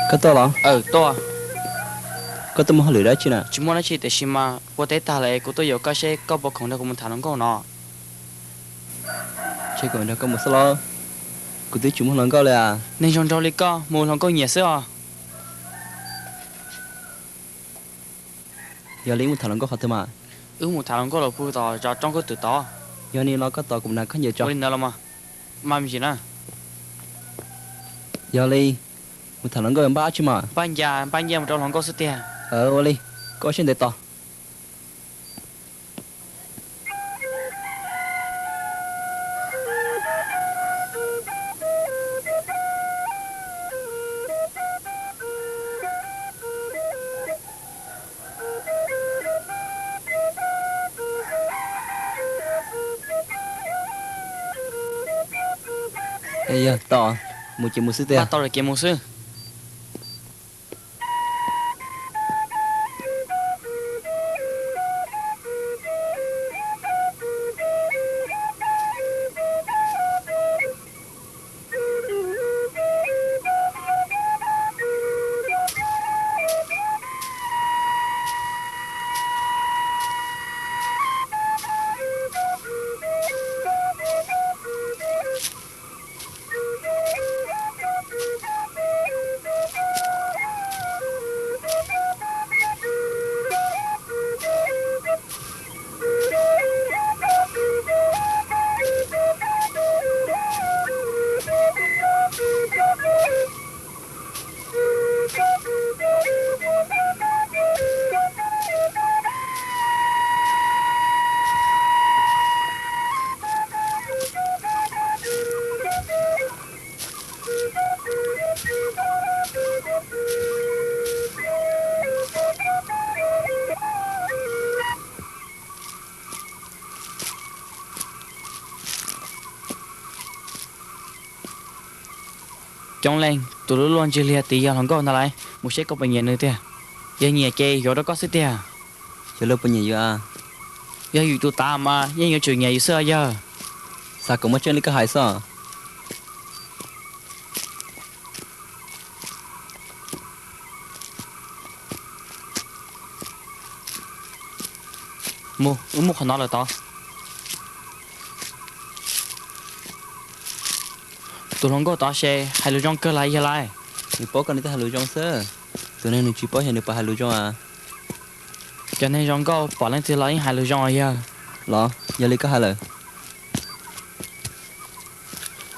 Koj tuaj los? Tuaj. Koj tuaj muaj hauj lwm dab tsi na? Tsis muaj dab tsi, tiam sis mas ua teb tag lawm es kuv tuaj yaum koj seb koj puas khoom nrog kuv mus tham hluas nkauj no. Ces kuv nrog koj mus xwb los? Kuv twb tsis muaj hluas nkauj li as. Neeg zoo nraug li koj mus hluas nkauj nyiam xwb os. Yog li wb mus tham hluas nkauj qhov twg mas? Wb mus tham hluas nkauj los pug tom zos roob kub twm tod. Yog li los koj tos kuv nag koj nyiam tso. Ua li ntawd los mas. Mas me ntsis na. Yog li, mus tham hluas nkauj npaj dab tsi mas? Npaj ncaj, npaj ncaj mus rau hluas nkauj xwb tiag. Ua li, koj siab ntev tos. Yog tau, mus ces mus xwb tiag. Tau lawm ces mus xwb. Coob leej, tus lub luaj ntsig liag tid yog hluas nkauj ntag lauj, mus seb koj puas nyiam nws tiag. Yog nyiam ces yuav rau koj xwb tiag. Xyov luag puas nyiam yus a? Yog yus tus tav mas yeej yuav tsum nyiam yus xwb os yawg. Xav kom muaj tseeb li koj hais xwb. Mus, wb mus qhov no lawm tod. Tus hluas nkauj tod ces hais lus zoo kawg los yog lauj? Nws paub koj nws thiaj hais lus zoo xwb. Tus neeg nws tsis paub ces nws puas hais lus zoo a? Cov neeg zoo nkauj pom leej twg los yeej hais lus zoo os yawg. Los, yog li koj hais lawm.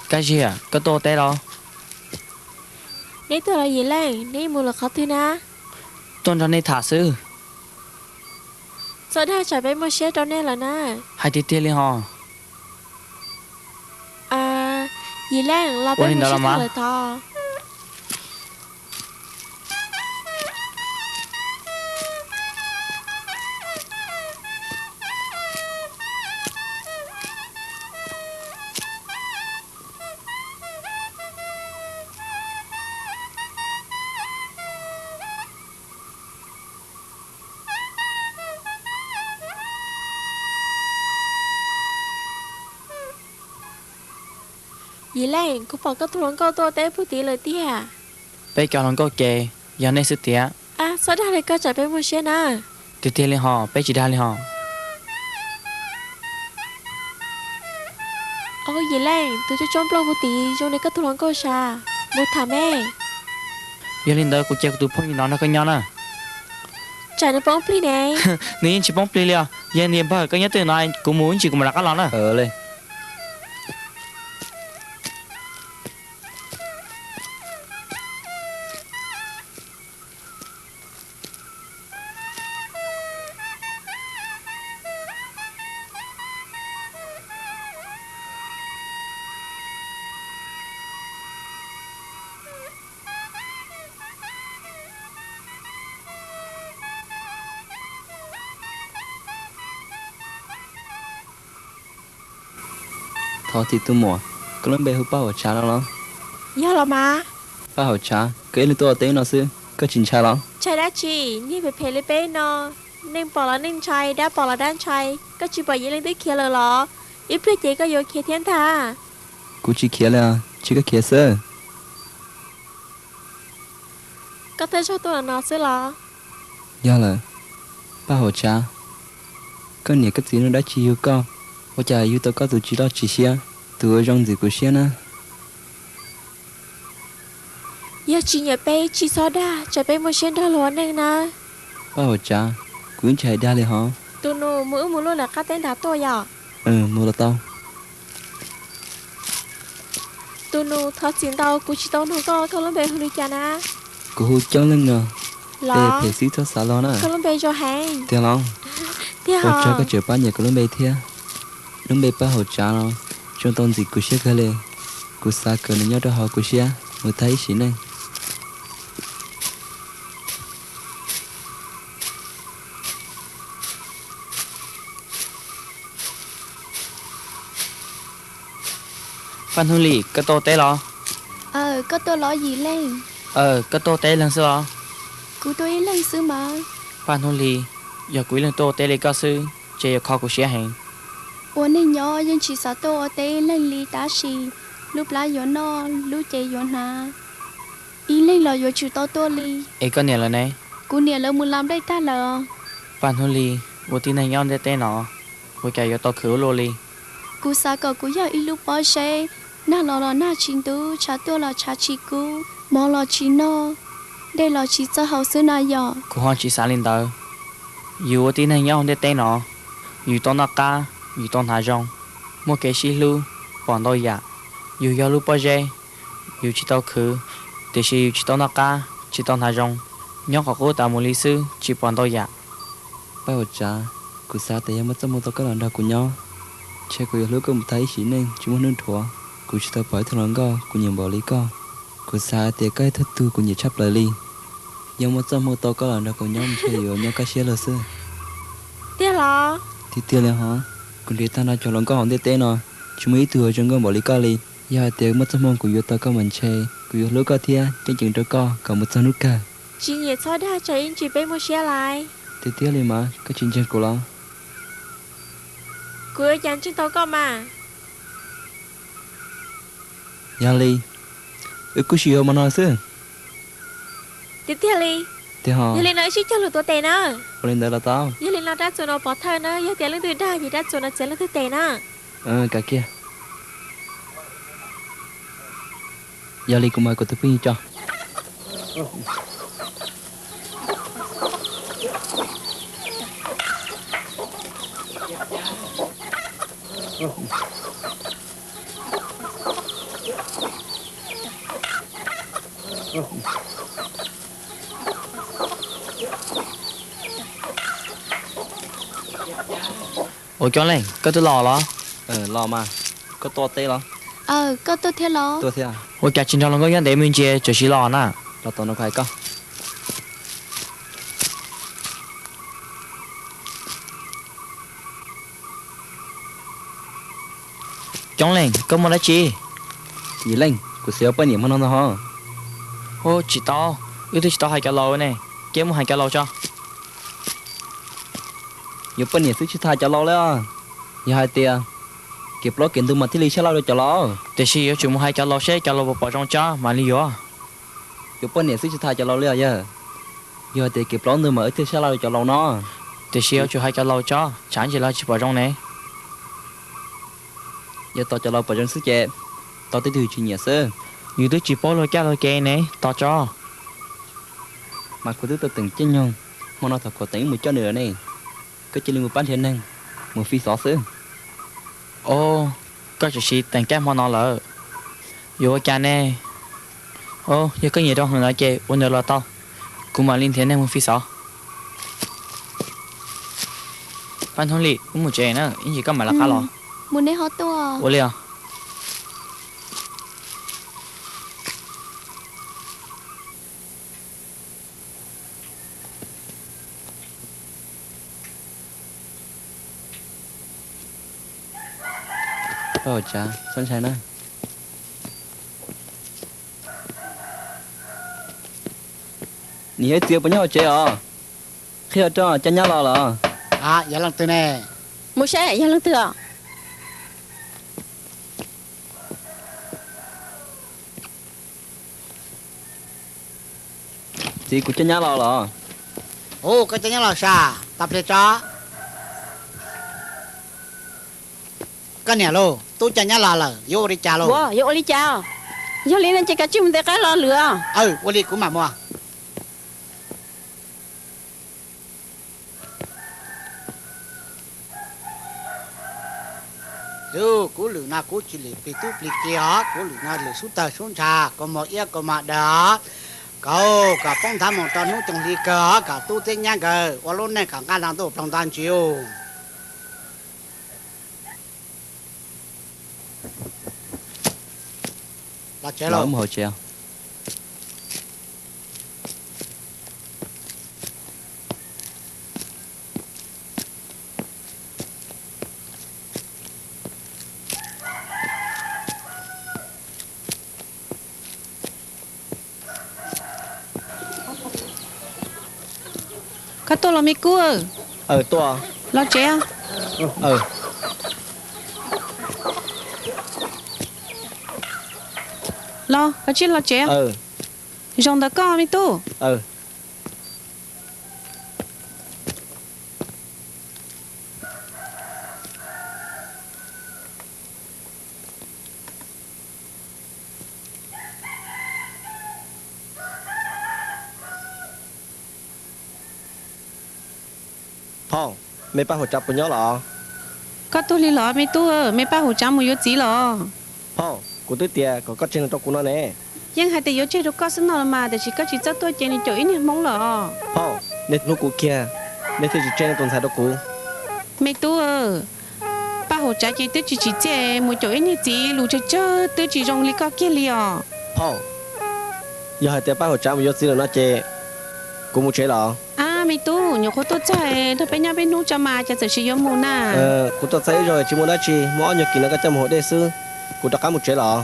Kab Ziag, koj tuaj ua teb los? Neb tuaj los Yim Leej, neb mus lawm qhov twg na? Tuaj nrog nej tham xwb. Txhob dag tsam peb muaj siab rau nej lawm na. Hais tiag tiag li hos. Yim Leej, los peb mus sib tham lawm tod. Yim Leej, kuv pom koj tus hluas nkauj tuaj teb puag tid lawm tiag. Peb cov hluas nkauj ces yog nej xwb tiag. Txhob dag li koj tsam peb muaj siab na. Tiag tiag li hos, peb tsis dag li hos. Yim Leej, tus coob coob nplooj puag tid zoo li koj tus hluas nkauj sas, mus tham me. Yog li ntawd kuv cia kuv tus phooj ywg no nrog koj nyob na. Tsam nws poob plig ne. Nws yeej tsis poob plig li os. Yog niag npawg, koj nyob twj ywm no, kuv mus ib ntsis kuv mam rov qab los na. Thov tim tus muam, koj lub npe hu Paj Hauv Tshav no los? Yog los mas. Paj Hauv Tshav, koj ib leeg tuaj ua teb no xwb, koj tsis ntshai los? Ntshai dab tsi, niag phem phem li peb no, neeg pom los neeg ntshai, dab pom los dab ntshai. Koj tsis pom Yim Leej twb khiav lawm los? Ib pliag ces koj yuav khiav thiab ntag. Kuv tsis khiav li os, tsis koj khiav xwb. Koj thiaj tau tuaj no xwb los? Yog lawm, Paj Hauv Tsav, koj niam koj txiv nug dab tsi yug koj, ua cas yug tau koj tus tsis loj tsis siab, tus uas zoo ntxim kuv siab na. Yog tsis nyiam peb tsis txhob dag, tsam peb muaj siab nrog luag ua neej na. Paj Hauv Tsav, kuv yeej tsis hais dag li hov. Tus nus, mus wb mus luaj lawm qab teb nrad tuaj yom? Mus los tau. Tus nus, thov txim ntau, kuv tsis tau nug koj, koj lub npe hu li cas na? Kuv hu Coob Leej no. Los, phem xwb txhob xav los na. Koj lub npe zoo heev. Tiag los? Tiag. Ua tsaug koj tseem pab niam kuv lub npe thiab. Lub npe Paj Hauv Tsav no zoo tau ntxim kuv siab kawg li. Kuv xav kom nws nyob rau hauv kuv siab mus tag ib sim neej. Paj Hnub Lis, koj tuaj teb los? Aw, koj tuaj los Yim Leej? Aw, koj tuaj teb ib leeg xwb los? Kuv tuaj ib leeg xwb mas. Paj Hnub Lis, yog kuv ib leeg tuaj ua teb li koj xwb, ces yuav kho kuv siab heev. Ua neej nyob yeej tsis xav tuaj ua teb ib leeg li tab sis lub plab yuav noj, lub cev yuav hnav, ib leeg los yuav tsum tau tuaj li. Es koj niam lawv ne? Kuv niam lawv mus la nplej tag lawm. Paj Hnub Lis, ua tib neeg nyob ntiaj teb no, ua cas yuav tau khwv ua luaj li? Kuv xav kom kuv yog ib lub pob zeb, nag los los nag tsis ntub, tshav tuaj los tshav tsis kub, mov los tsis noj, dej los tsis txawj haus xwb na yom. Kuv ho tsis xav li ntawd. Yus ua tib neeg nyob hauv ntiaj teb no, yus tau noj qab, yus tau hnav zoo, muaj kev sib hlub, pom ntau yam. Yus yog lub pob zeb, yus tsis tau khwv, tiam sis yus tsis tau noj qab, tsis tau hnav zoo, nyob qhov qub tas mus li xwb, tsis pom ntau yam. Paj Hauv Tsav, kuv xav tias yog muaj txoj hmoo tau koj los nrog kuv nyob, ntshe kuv yuav hlub koj mus tag ib sim neej tsis muaj hnub dhuav. Kuv tsis tau pom ib tug hluas nkauj kuv nyiam npaum li koj. Kuv xav hais tias koj yog tus kuv nyiam tshaj plaws li. Yog muaj txoj hmoo tau koj los nrog kuv nyob ntshe yuav nyob kaj siab luag xwb. Tiag los? Tiag tiag li hov. Kuv nrhiav tag nrho cov hluas nkauj hauv ntiaj teb no, tsis muaj ib tug zoo nkauj npaum li koj li. Yog hais tias muaj txoj hmoo kuv yuav tau koj mas ntshe kuv yuav hlub koj thiab ceeb ceem rau koj kom mus txog hnub kawg. Tsis nyiam txhob dag, tsam ib ntsis peb muaj siab lais. Tiag tiag li mas, koj tsis ntseeg kuv los? Kuv ua cas ntseeg tau koj mas. Yog li, wb kuj sim yuav hmo no xwb. Tiag tiag li? Tiag hov. Yog li no wb sib cog lus tuav tes na. Ua li ntawd los tau. Yog li no rab txuas no pov thawj na, yog tias leej twg dag ces rab txuas no txiav leej twg tes na. Kav kiag. Yog li kuv mam kuv tus phooj ywg tso. Ua Coob Leej, koj twb los los? Los mas, koj tuaj teb los? Koj tuaj thiab los? Ua cas tsis nrog luag nkauj nyob ntev me ntsis txawm sim los na? Los tom no kuv hais koj. Coob Leej, koj muaj dab tsi? Yim Leej, kuv xav yuav poj niam hmo no ntag hov. Ub, tsis tau, wb twb tsis tau hais cov laus ne, cia muab hais cov laus tso. Yuav poj niam xwb tsis tas hais cov laus li os. Yog hais tias kev plaub kev ntug mas thiaj li sab laj rau cov laus. Tiam sis yuav tsum mus hais cov laus seb cov laus puas pom zoo tso mam li yuav. Yuav poj niam xwb tsis tas hais cov laus li os yawg. Yog hais tias kev plaub ntug mas wb thiaj sab laj rau cov laus no. Tiam sis yuav tsum hais cov laus tso, tsam ntsis los tsis pom zoo ne. Yog tos cov laus pom zoo xwb ces tos tej tug tsis nyiam xwb. Yus twb tsis paub luag caj luag kev ne, tos tso. Mas kuv twb tau teem caij nyoog, hmo no thaum kuv teem wb mus coj nws lawm ne. Koj cia li mus pab nrhiav neeg mus fi xov xwb. Os, koj tseem siv teem caij hmo no lawm, yuav ua cas ne? Os, yog koj nyiam rau hwv no ces ua ntawd los tau, kuv mam li nrhiav neeg mus fi xov. Paj Hnub Lis, wb mus tsev na, ib ntsis koj mam lawv qab los. Mus neb ho tuaj. Ua li os. Paj Hauv Tsav, txhob ntshai na. Niam thiab txiv puas nyob hauv tsev os? Qhia rau, coj nyab los los? Yog leej twg ne? Mus saib yog leej twg os. Txiv, kuv coj nyab los los. Ua, koj coj nyab los sas, tau pliag tso. Koj niam lauj, tub coj nyab los lawm, yuav ua li cas lauj? Ua, yuav ua li cas? Yog li no ces kav tsij mus ntes qaib los lwm. Aw, ua li kuv mam mus. Kuv lwm no kuv tsis lwm plig tub plig ki os, kuv lwm no lwm sub tawg sub ntsha, kaus mom iab kaus mom daws os. Kauv kom poob nthav mus rau hnub cooj hli kawg os, kom tub thiab nyab nkawd ua lub neej kom nqaj nto ntuj ploog nto ntsis. Los tsev los. Koj tuaj los me kub? Aw, tuaj. Los tsev. Los, koj cia los tsev. Zoo ntawm koj me tub. Phauj, me Paj Huam Tsav puas nyob los? Koj tuaj li los me tub, me Paj Huam Tsav mus yuav txiv los. Phauj, kuv twb tias kom koj tseg nws rau kuv no ne. Yeej hais tias yuav tseg rau koj xwb no los mas, tiam sis koj tsis txawj tuaj ces nws caum ib niag Hmoob los. Phauj, nej hlub kuv kiag, nej thiaj tsis tseg nej tus ntxhais rau kuv. Me tub, Paj Huam Tsav ces twb tsis tsim txiaj mus caum ib niag txiv lus tsawg tsawg twb tsis zoo li koj kiag li os. Phauj, yog hais tias Paj Huam Tsav mus yuav txiv lawm no ces kuv mus tsev los. Ab me tub, nyuam qhuav tuaj txog nrog peb nyob peb hnub tso mas cas txawm sis yuav mus na. Kuv tuaj txog ib zaug tsis muaj dab tsi, muaj ob nyuag kis no koj coj mus haus dej xwb, kuv rov qab mus tsev los.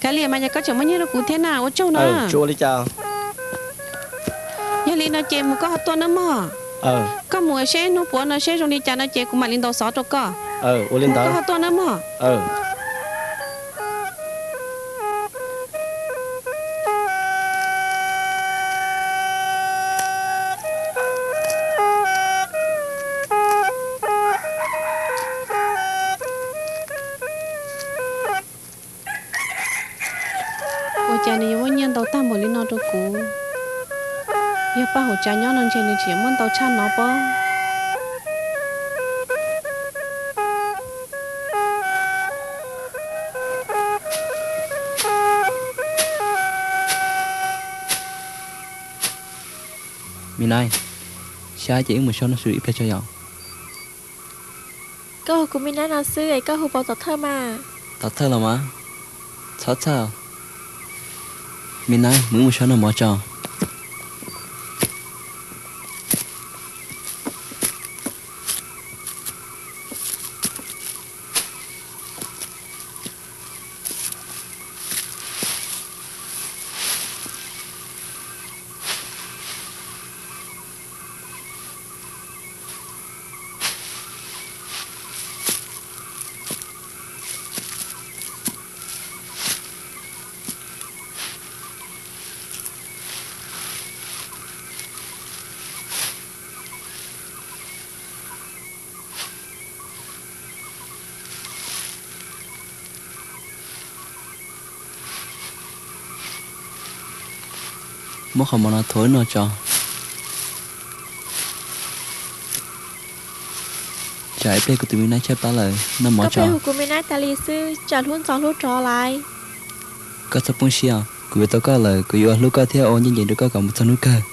Kav liam mas yog koj tseem muaj nyiaj rau kuv thiab na, ua tsaug no. Tsis ua li cas. Yog li no ces mus koj ho tuaj nawb mog. Koj mus seb hnub puav no seb zoo li cas no ces kuv mam li ntaus xov rau koj. Ua li ntawd. Koj ho tuaj nawb mog. Ua cas nws yuav muaj nyiaj ntau tag npaum li no rau kuv? Yog Paj Huam Tsav nyob no ntshe nws tseem yuav muaj ntau tshaj no pob. Me Nai, xyab ces wb mus so noj su ib pliag tso yom. Koj hu kuv Me Nai no xwb es koj hu puas tom thawj mas? Tom thawj los mas. Txhob txhawj. Me Nai, mus wb mus so noj mov tso. Muab qhov mov no thuav wb noj tso. Tsam ib pliag kuv tus Me Nai tshaib plab lawm, noj mov tso. Koj pheej hu kuv Me Nai tas li xwb, tsam hlub ntxov hlub rov lawm. Koj txhob poob siab, kuv yuav tau koj lawm, kuv yuav ua hlub koj thiab ua ncaj ncees rau koj kom mus txog hnub kawg.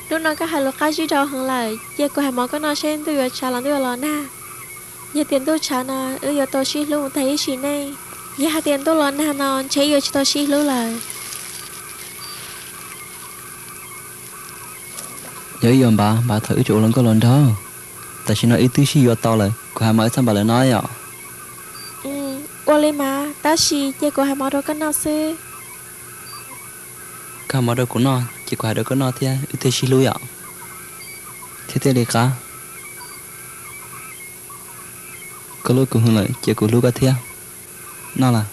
Hnub no koj hais lus qab zib dhau heev lawm, cia kuv hais mov koj noj seb ntuj yuav tshav los ntuj yuav los nag. Yog tias ntuj tshav no wb yuav tau sib hlub mus tag ib sim neej, yog hais tias ntuj los nag no ntshe wb yuav tsis tau sib hlub lawm. Yog wb yuav npav npav thaum wb tseem ua hluas nkauj los nraug, tam sim no wb twb sib yuav tau lawm, kuv hais mov wb txhob npav lawm no yom. Ua li mas, tab sis cia kuv hais mov rau koj noj xwb. Koj hais mov rau kuv noj ces kuv hais rau koj noj thiab, wb thiaj sib hlub yom. Thiab thiaj li qab. Koj hlub kuv heev lawm ces kuv hlub koj thiab. Noj lawm.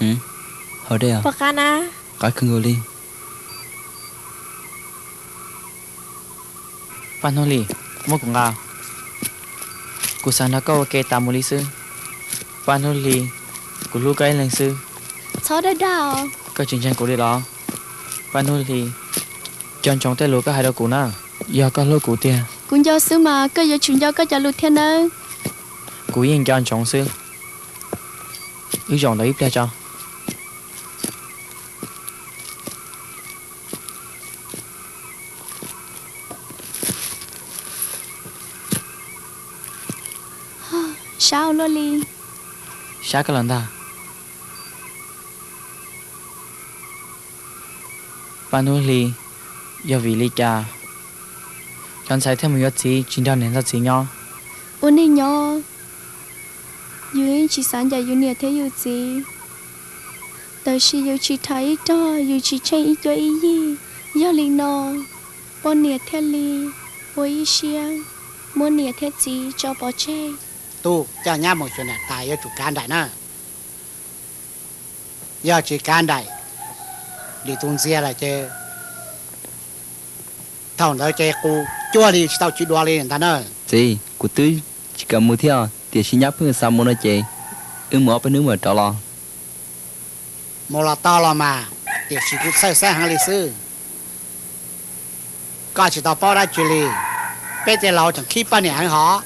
Hauv dej os? Pom qab na. Qab kawg nkaus li. Paj Hnub Hli, muab kuv nqa. Kuv xav nrog koj ua ke tas mus li xwb. Paj Hnub Hli, kuv hlub koj ib leeg xwb. Txhob dag dag os. Koj tsis ntseeg kuv li los? Paj Hnub Hli, nco ntsoov tej lus koj hais rau kuv na, yog koj hlub kuv tiag. Kuv nco xwb mas, koj yuav tsum nco koj cov lus thiab nawb. Kuv yeej nco ntsoov xwb. Wb zaum ntawd ib pliag tso. Sab ua luaj li. Sab koj los ntag. Paj Hnub Hli, yog vim li cas cov ntxhais thiaj mus yuav txiv tsis nrog niam nrog txiv nyob? Ua neej nyob, yus yeej tsis xav ncaim yus niam thiab yus txiv, tab sis yus tsis rhais ib rog, yus tsis tsheej ib cuab ib yig. Yog li no, poj niam thiaj li ua ib siab muab niam thiab txiv tso pov tseg. Tub, coj nyab mus xyuas niam tais yuav tsum kav nraim na. Yog tsis kav nraim lwm tus ntxias lawm ces thaum ntawd ces qus cuag li tsis tau tswv dua li ntag na. Txiv, kuv twb tsis kam mus thiab, tiam sis nyab pheej xav mus no ces wb mus ob peb hnub mam rov los. Mus los tau los mas, tiam sis kuv txhawj xeeb heev li xwb. Koj tsis tau paub dab tsi li, peb tej laus tseem khib poj niam heev hos.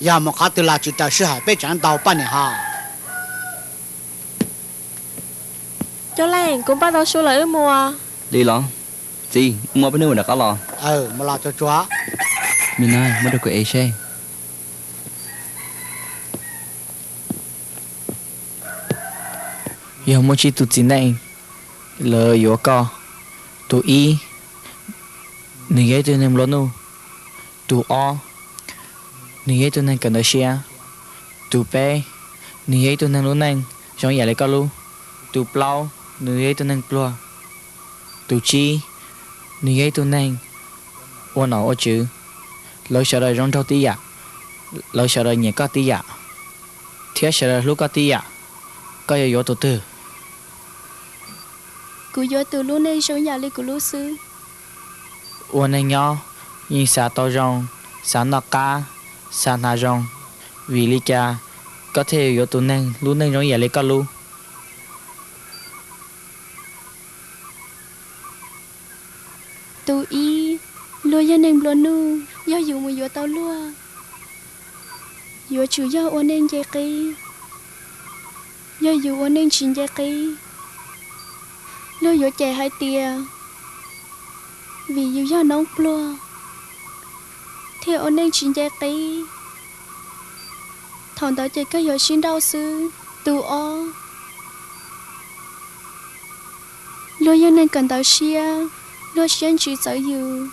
Yog mus qhov twg los tsis raws sij hawm peb tseem ntaus poj niam hos. Cov leej, kuv npaj tau su lawm wb mus. Li los? Txiv, wb mus ob peb hnub mam rov qab los. Mus los tsuag tsuag. Me na, muab rau kuv ev seb. Yog muaj tsib tug txiv neej, lawv yuav koj. Tus ib, nws yog ib tug neeg nplua nuj. Tus ob, nws yog ib tug neeg kawm ntawv siab. Tus peb, nws yog ib tug neeg lub neej zoo ib yam li koj lub. Tus plaub, nws yog ib tug neeg pluag. Tus tsib, nws yog ib tug neeg ua nom ua tswv. Lawv sawv daws zoo nraug tib yam, lawv sawv daws nyiam koj tib yam, thiab sawv daws hlub koj tib yam. Koj yuav yuav tus twg? Kuv yuav tus lub neej zoo yam li kuv lub xwb. Ua neeg nyob yeej xav tau zoo, xav noj qab, xav hnav zoo. Vim li cas koj thiaj yuav yuav tus neeg lub neej zoo ib yam li koj lub? Tus ib, luag yog neeg nplua nuj, yog yus mus yuav tau luag, yuav tsum yog ua neej nce qib. Yog yus ua neej tsis nce qib, luag yuav cem hais tias vim yus yog noob pluag thiaj ua neej tsis nce qib. Thaum ntawd ces koj yuav sib nrauj xwb. Tus ob, luag yog neeg kawm ntawv siab, luag siab ntsws txawv yus.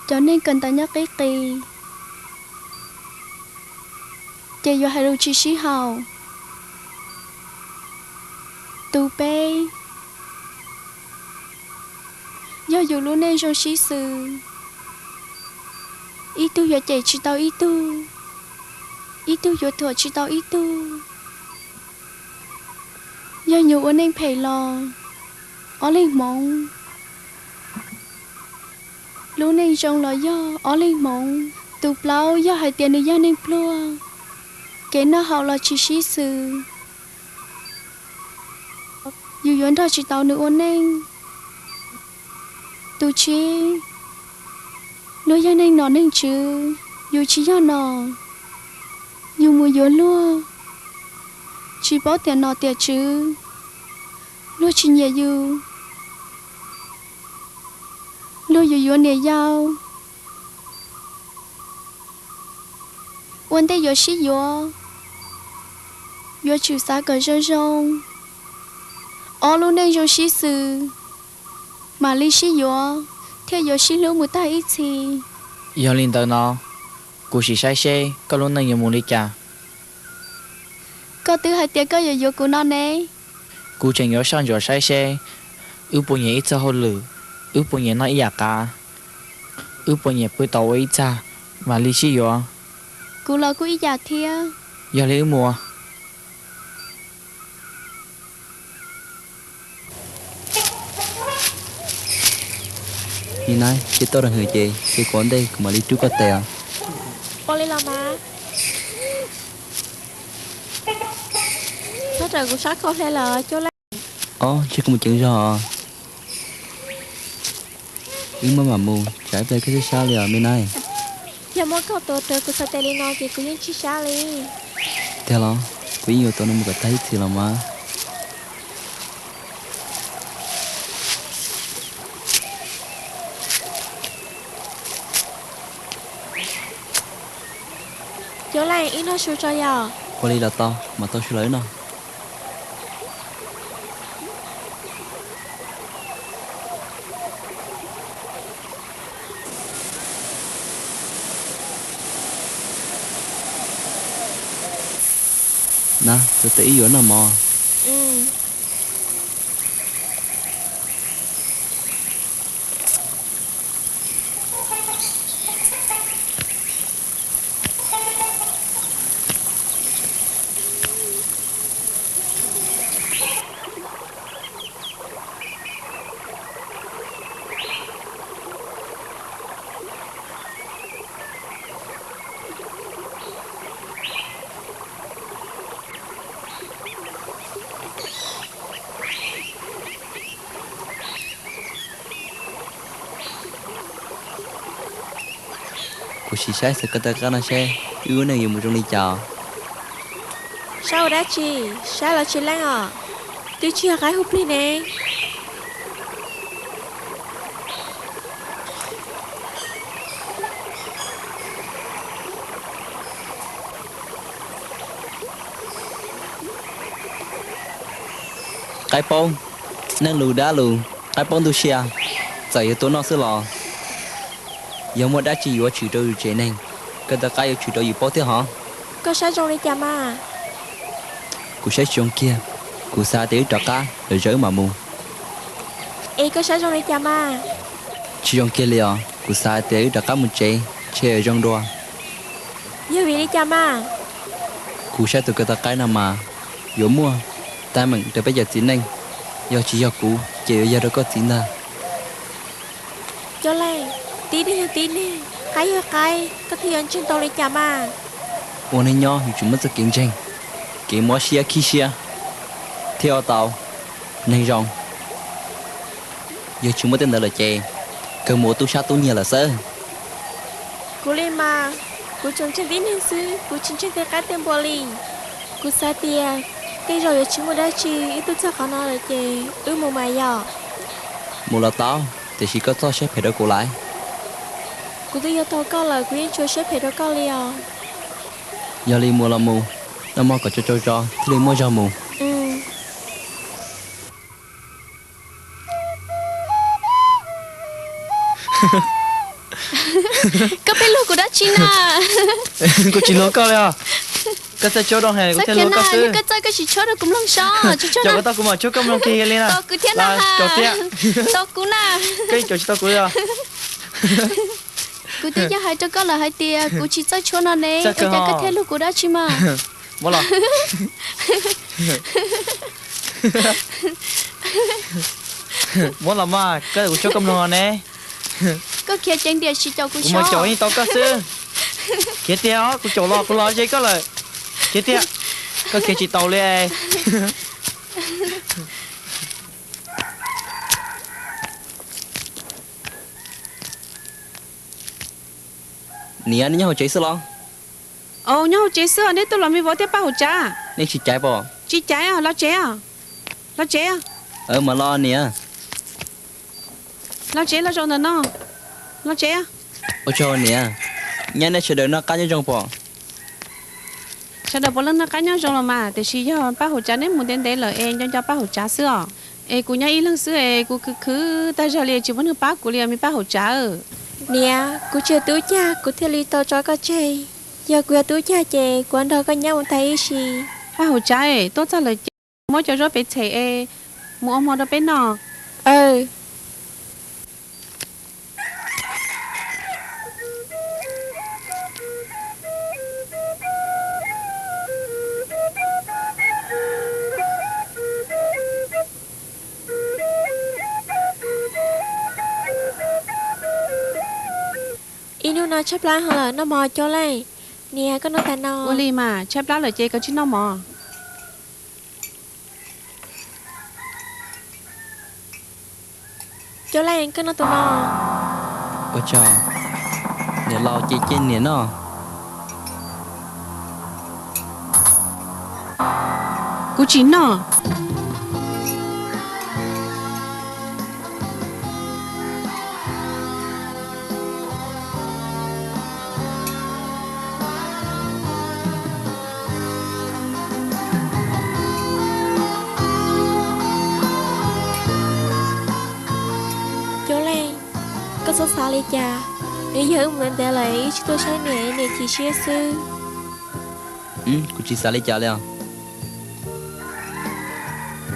Cov neeg kawm ntawv nyob qib qis ces yuav hais lus tsis sib haum. Tus peb, yog yus lub neej zoo sib xws, ib tug yuav cem tsis tau ib tug, ib tug yuav thuam tsis tau ib tug. Yog yus ua neej phem los ob leeg hmoov, lub neej zoo los yog ob leeg hmoov. Tus plaub yog hais tias nws yog neeg pluag, kev noj haus los tsis sib xws, yus yuav nrog tsis tau nws ua neej. Tus tsib, luag yog neeg nom neeg tswv, yus tsis yog nom, yus mus yuav luag, tsis paub tiam nom tiam tswv, luag tsis nyiam yus, luag yuav yuav niam yau. Ua ntej yuav sib yuav, yuav tsum xav kom zoo zoo, ob lub neej zoo sib xws, mam li sib yuav thiaj yuav sib hlub mus tag ib txhis. Yog li ntawd no, kuv sim saib seb koj lub neej yuav mus li cas. Koj twb hais tias koj yuav yuav kuv no ne. Kuv tseem yuav soj ntsuam saib seb wb puas nyiam ib txoj hauj lwm, wb puas nyiam noj ib yam qav, wb puas nyiam pw tau ua ib txaj, mam li sib yuav. Kuv los kuj ib yam thiab. Yog li wb mus. Ni Nab, ces tau rau hwm ces ces kuv ua ntej kuv mam li rub koj tes os. Ua li los mas. Txhob rawm kuv sab khau hle lawm Cuab Leej. Ob, ntshe kuv mus ceev zog os. Wb maj mam mus, tsam ib pliag koj sab sab li os me Nab. Yog muab koj tua rau kuv txhais tes li no ces kuv yeej tsis sab li. Tiag los? Kuv yeej yuav tua nws mus kom tag ib txhis los mas. Cuab Leej, wb noj su tso yom. Ua li los tau, mas tau su los wb noj. Na, tus tes ib yuav noj mov. Kuv sim saib xwb koj tej qab no seb wb lub neej yuav mus zoo li cas. Saib ua dab tsi? Saib los tsis leej os. Twb tsis yog qaib hub plig ne. Qaib paub neeg lus dab lus, qaib paub ntuj sia, txawm yuav tua noj xwb los yog muaj dab tsi yuav tshwm rau yus tsev neeg, koj tej qaib yuav tshwm rau yus paub thiab hov. Koj saib zoo li cas mas? Kuv saib tsis zoo kiag, kuv xav tias wb rov qab lawm zawv wb mam mus. Es koj saib zoo li cas mas? Tsis zoo kiag li os, kuv xav tias wb rov qab mus tsev ntshe yuav zoo dua. Yog vim li cas mas? Kuv saib tus ko taw qaib no mas yuav muaj teeb meem rau peb cov txiv neej, yog tsis yog kuv ces yuav yog rau koj txiv ntag. Cov leej, tib neeg yog tib neeg, qaib yog qaib, koj thiaj yuav ntseeg tau li cas mas? Ua neeg nyob yuav tsum muaj txoj kev ntseeg, kev mob siab khib siab thiaj ua tau neeg zoo. Yog tsis muaj tej ntawd lawm ces kawg mus ua tub sab tub nyiag lawm xwb. Kuv li mas, kuv tsuas ntseeg tib neeg xwb, kuv tsis ntseeg tej qaib tej npua li. Kuv xav tias tej zaum yuav tsis muaj dab tsi, wb twb txog qhov no lawm ces wb mus mas yom. Mus los tau, tiam sis koj txhob siab phem rau kuv lawm. Kuv twb yog tau koj lawm, kuv yeej tsis ua siab phem rau koj li os. Yog li mus los mus, noj mov kom tsau tsau tso thiaj li muaj zog mus. Koj pheej luag kuv dab tsi na? Kuv tsis luag koj li os. Koj txawj tshuab doo heev, kuv thiaj luag koj xwb. Koj txawj koj tsis tshuab rau kuv mloog sob. Caum kuv tau kuv mam tshuab koj mloog kiag li na. Tos kuv thiab na. Caum tiag. Tos kuv na. Koj yeej caum tsis tau kuv li os. Kuv twb yog hais rau koj lawm hais tias kuv tsis txawj tshuab no ne, ua cas koj thiaj luag kuv dab tsi mas? Muab los. Muab los mas, koj kuv tshuab koj mloog no ne. Koj khiav ceev tiam sis caum kuv, kuv mas caum yeej tau koj xwb. Khiav tiag os, kuv caum los kuv los ze koj lawm. Khiav tiag, koj khiav tsis tau li. Niam, nej nyob hauv tsev xwb los? Au, nyob hauv tsev xwb os, neb tuaj los me vauv thiab Paj Hauv Tsav. Nej tsis caiv pom? Tsis caiv os, los tsev os. Los tsev os. Mas los niam. Los tsev los zaum ntawm no. Los tsev. Ua tsaug niam. Nyab, nej sawv daws noj qab nyob zoo pom? Sawv daws puav leej noj qab nyob zoo los mas, tiam sis yog Paj Hauv Tsav neb mus ntev ntev lawm es nco nco Paj Hauv Tsav xwb os. Es kuv nyob ib leeg xwb es kuv khwv khwv tag zog li, tsis muaj neeg pab kuv li os me Paj Hauv Tsav. Niam, kuv tsis yog tub cag kuv thiaj li tau tso koj tseg. Yog kuv yog tub cag ces kuv nrog koj nyob mus tag ib sim. Paj Hauv Tsav, tuaj txog lawm ces muab cov zaub pem txhem es mus ua hmo rau peb noj. Aw. Ib hnub no tshaib plab heev lawm, noj mov Cuab Leej. Niam, koj noj tas no. Ua li mas, tshaib plab lawm ces koj tsis noj mov. Cuab Leej, koj noj tus no. Ua tsaug, niam laus ces cia niam noj. Kuv tsis noj. Cuab Leej, koj txhob xav li cas. Nws yog wb mus ntev ntev lawm wb tsis tuaj saib niam, niam chim siab xwb. Kuv tsis xav li cas li os.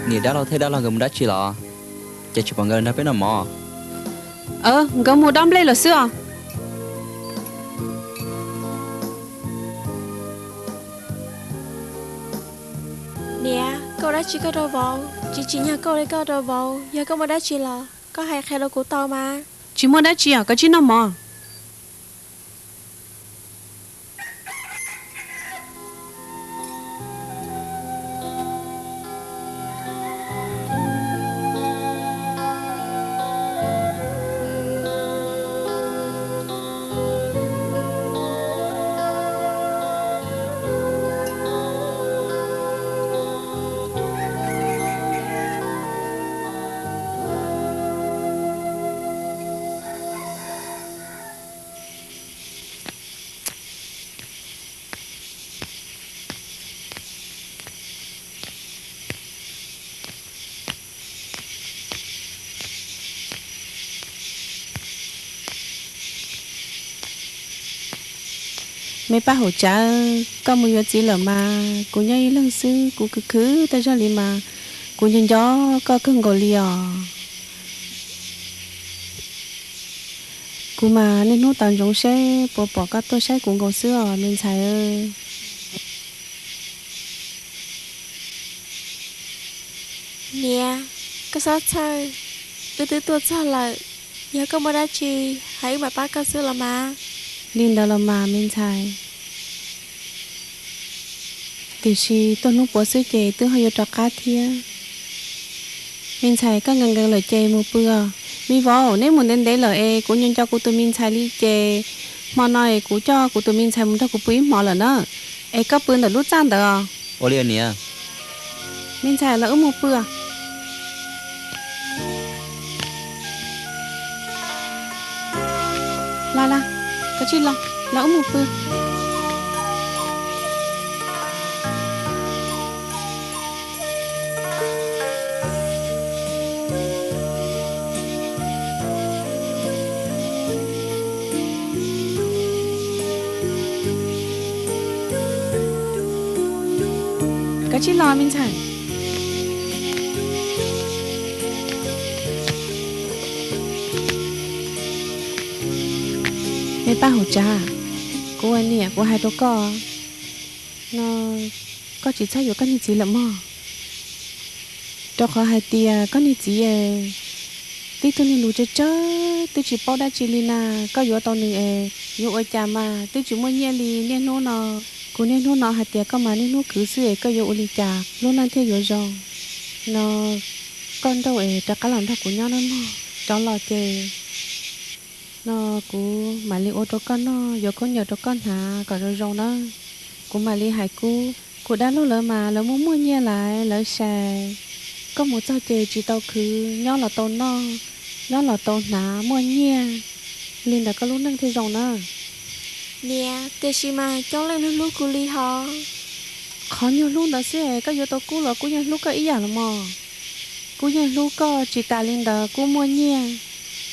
Niam dab laug thiab dab laug nkawd mus dab tsi los? Cas tsis pom nkawd nrog peb noj mov? Nkawd mus dob nplej lawm xwb os. Niam, koj ua dab tsi koj rau vauv? Tsis tsim nyog koj ua li koj rau vauv. Yog koj muaj dab tsi los koj hais qhia rau kuv tau mas. Tsis muaj dab tsi os, koj cia li noj mov. Me Paj Hauv Tsav, koj mus yuav txiv lawm mas kuv nyob ib leeg xwb, kuv khwv khwv tag zog li mas kuv nco nco koj kawg nkaus li os. Kuv mas niaj hnub tos ntsoov seb puas pom koj tuaj saib kuv nkaus xwb os me ntxhais. Niam, koj txhob txhawj, wb twb tuaj txog lawm. Yog koj muaj dab tsi, hais wb mam pab koj xwb los mas. Li ntawd los mas me ntxhais. Tiam sis tuaj hnub puav xwb ces twb ho yuav rov qab thiab. Me ntxhais, koj nkees nkees lawm ces mus pw os. Me vauv, neb mus ntev ntev lawm es kuv nco nco kuv tus me ntxhais li ces hmo no es kuv coj kuv tus me ntxhais mus nrog kuv pw ib hmos lawm na. Es koj pw ntawm lub txaj ntawd os. Ua li niam. Me ntxhais, los wb mus pw. Los los, koj cia li los, los wb mus pw. Koj cia li los me ntxhais. Me Paj Hauv Tsav, kuv ua niam kuv hais rau koj no, koj tsis txhob yuav koj niag txiv lawm mog. Rau qhov hais tias koj niag txiv es tib tug niag lus tsawg tsawg twb tsis paub dab tsi li na, koj yuav tau nws es yuav ua cas mas twb tsis muaj nyiaj li niaj hnub no. Kuv niaj hnub no hais tias koj mas niaj hnub khwv xwb es koj yuav ua li cas lub neej thiaj yuav zoo no. Koj nrauj es rov qab los nrog kuv nyob nawb mog, rov los ces no kuv mam li ua rau koj noj, yuav khaub ncaws rau koj hnav kom zoo zoo nawb. Kuv mam li hais Kub, kuv dab laug lawv mas lawv muaj muaj nyiaj lawm lawv sai. Koj mus txog ces tsis tau khwv, nyob los tau noj, nyob los tau hnav muaj nyiaj, li ntawd koj lub neej thiaj zoo na. Niam, tiam sis mas Coob Leej hlub hlub kuv li hos. Qhov nyuag hlub ntawd xwb es koj yuav tau Kub los Kub yeej hlub koj ib yam los mog. Kub yeej hlub koj, tsis tas li ntawd Kub muaj nyiaj,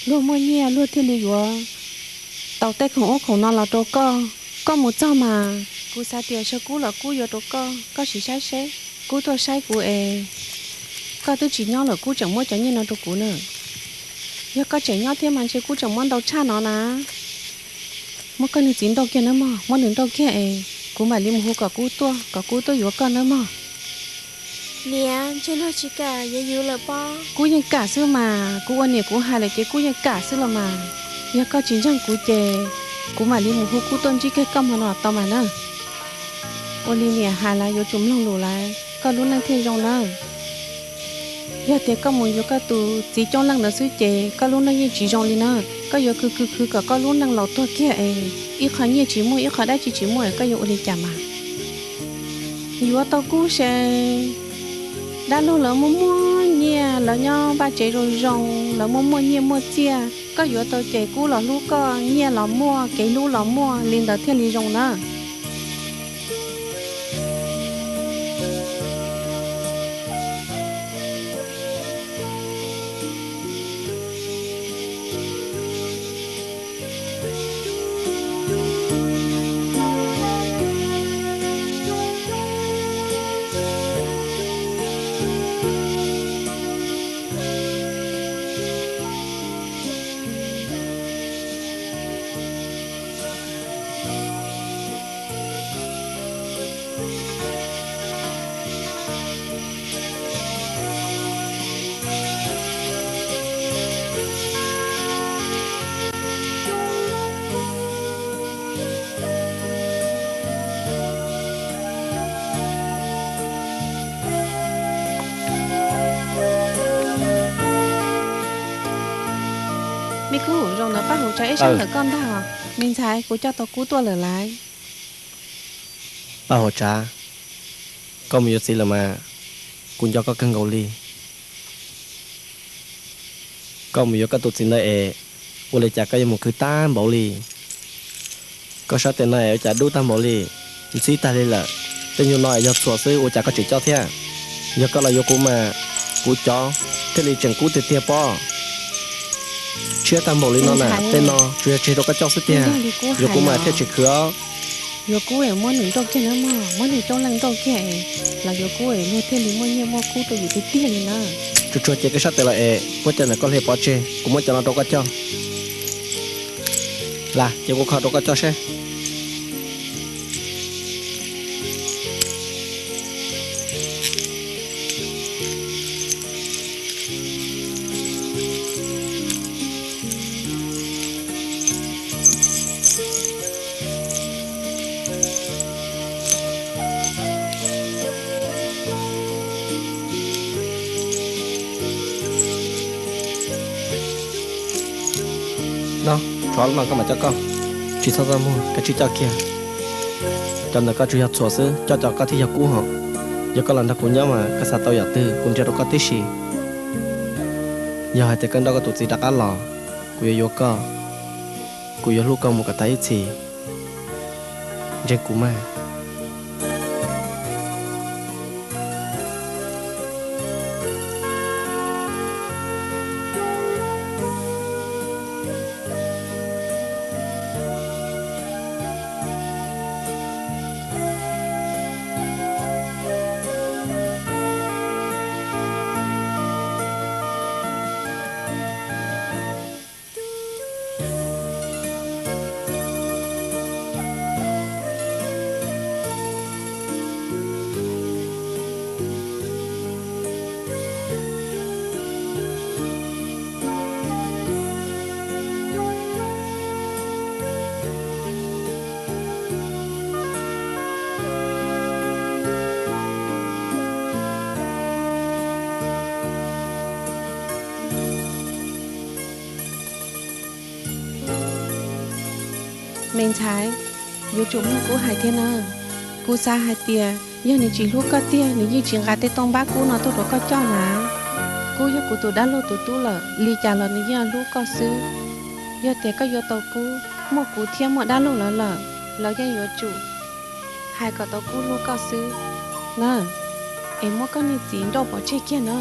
luag muaj nyiaj luag thiaj li yuav tau tej khoom ub khoom no los rau koj. Koj mus txog mas kuv xav tias sawv Kub los Kub yuav rau koj, koj sim saib seb. Kub tuaj saib kuv es koj twb tsis nyob lawm Kub tseem muab cov nyiaj no rau kuv na. Yog koj tseem nyob thiab mas ntshe Kub tseem muab ntau tshaj no na. Muab koj niag txiv nrauj kiag nawb mog, muab nws nrauj kiag es kuv mam li mus hu kom Kub tuaj, kom Kub tuaj yuav koj nawb mog. Niam, ntshe luag tsis kam yuav yus lawm pob. Kub yeej kam xwb mas, kuv ua niam kuv hais lawm ces Kub yeej kam xwb los mas. Yog koj tsis ntseeg kuv ces Kuv mam li mus hu Kub tuaj ntsib kiag koj hmo no tau mas na. Ua li niam hais lawv yuav tsum mloog lus lawm, koj lub neej thiaj zoo na. Yog tias koj mus yuav koj tus txiv coob leej ntawd xwb ces koj lub neej yeej tsis zoo li na. Koj yuav khwv khwv khwv kom koj lub neej laus tuag kiag es ib qho nyiaj tsis muaj ib qho dab tsi tsis muaj es koj yuav ua li cas mas? Yuav tau Kub se dab laug lawv muaj muaj nyiaj, lawv nyob vaj tsev zoo zoo, lawv muaj muaj nyiaj muaj txiaj. Koj yuav tau ces Kub los hlub koj, nyiaj los muaj, kev hlub los muaj, li ntawd thiaj li zoo na. Me Kub, zaum ntawd Paj Hauv Tsav ib sab ntawm koj ntag os. Me ntxhais, kuv coj tau Kub tuaj lawm lauj. Paj Hauv Tsav, koj mus yuav txiv lawm mas, kuv nco koj kawg nkaus li. Koj mus yuav koj tus txiv ntawd es ua li cas koj yuav mus khwv tag npaum li? Koj sab tes no es ua cas dub tag npaum li, ntxhib tag li lawm. Tej nyuag no es yog txhuam xwb ua cas koj tseem coj thiab? Yog koj los yuav kuv mas, kuv cov thiaj li tseem kub tiag tiag pob. Tshiab tag npaum li no na, tej no tsuas yog tseg rau koj coj xwb tiag, yuav kuv mas thiaj tsis khwv os. Yuav Kub es muab nws nrauj kiag na mog, muab nws coob leej nrauj kiag es los yuav Kub es luag thiaj li muaj nyiaj muaj kub rau yus tiag tiag li na. Tsuag tsuag ces koj sab tes los es muab cov ntawm koj hle pov tseg, kuv muab cov no rau koj coj. Las, ces kuv kho rau koj coj seb. No, tsov no koj mam coj koj, tsis txhob txaj muag, koj tsij coj kiag. Cov ntawm koj tsuas yog txhuam xwb, coj cov koj thiaj yog kub hos. Yog koj los nrog kuv nyob mas koj xav tau yam twg kuv nrhiav rau koj tib si. Yog hais tias koj nrauj koj tus txiv rov qab los, kuv yuav yuav koj, kuv yuav hlub koj mus kom tag ib txhis. Ntseeg kuv mas. Me ntxhais, yuav tsum mloog kuv hais thiab na. Kuv xav hais tias yog nws tsis hlub koj tiag nws yeej tsis nqa tej tooj npab kub no tuaj rau koj coj na. Kub yog kuv tus dab laug tus tub lawm, li cas los nws yeej hlub koj xwb. Yog tias koj yuav tau kub, muaj kuv thiab muaj dab laug lawv lawm, lawv yeej yuav tsum hais kom tau kub hlub koj xwb na. Es muab koj niag txiv nrauj pov tseg kiag na.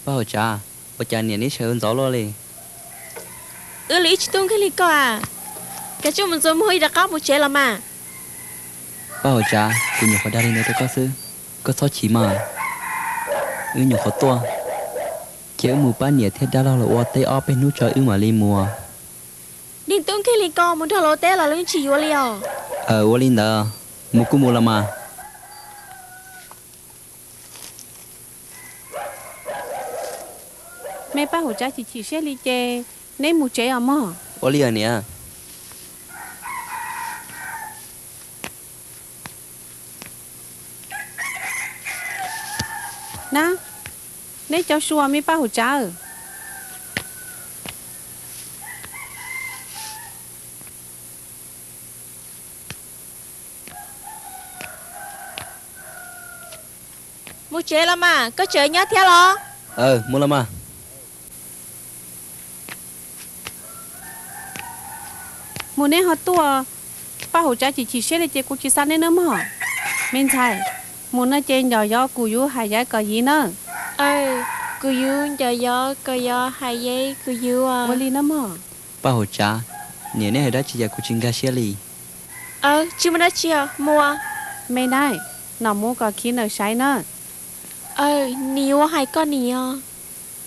Paj Hauv Tsav, ua cas niam neb sawv ntxov luaj li? Wb li wb tsis tub nkeeg li koj a. Kav tsij mus ntxuav muag rov qab mus tsev los mas. Paj Hauv Tsav, kuv nyuam qhuav dag li ntawd rau koj xwb, koj txhob chim mas. Wb nyuam qhuav tuaj, cia wb mus pab niam thiab dab laug los ua teb ob peb hnub tso wb mam li mus. Niag tub nkeeg li koj mus nrog lawv ua teb los lawv yeej tsis yuav li os. Aw, ua li ntawd, mus kuj mus los mas. Me Paj Hauv Tsav, chim chim siab li ces neb mus tsev os mog. Ua li os niam. Nab, neb cov sua me Paj Hauv Tsav. Mus tsev los mas, koj tseem nyob thiab los? Aw, mus los mas. Mus neb ho tuaj, Paj Hauv Tsav chim chim siab li ces kuv tsis xa neb nawb mog. Me ntxhais, mus no ces ncaum yov kuv yuv hais yav kom yiv nawb. Aw, kuv yuv ncaum yov kom yov hais yav kuv yuv. Ua li nawb mog. Paj Hauv Tsav, niam neb hais dab tsi cas kuv tsis nkag siab li. Aw, tsis muaj dab tsi os, mus. Me nab, nom mus kom khiv nawm saiv nawb. Aw, niam yuav hais koj niam os.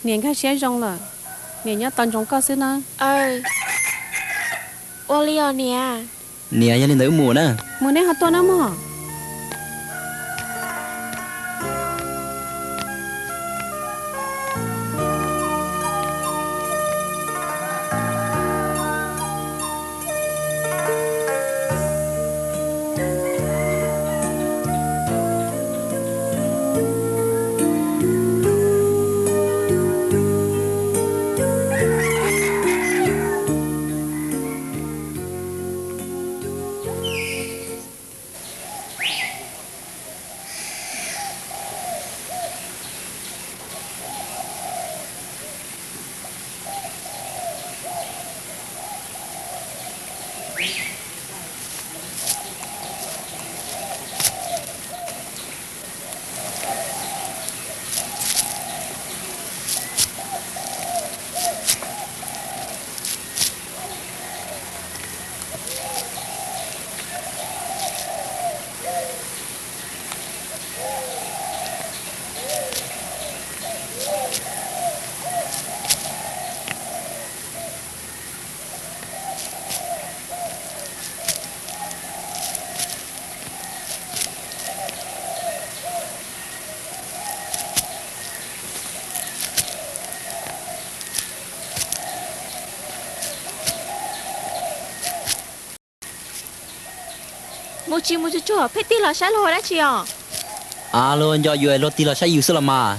Niam nkag siab zoo lawm, niam nyob tos ntsoov koj xwb nawb. Aw, ua li os niam. Niam, yog li ntawd wb mus na. Mus neb ho tuaj nawb mog. Mus tsis mus tsuag tsuag pheej tig los saib luag ua dab tsi os? Av, luag nco yus luag tig los saib yus xwb los mas.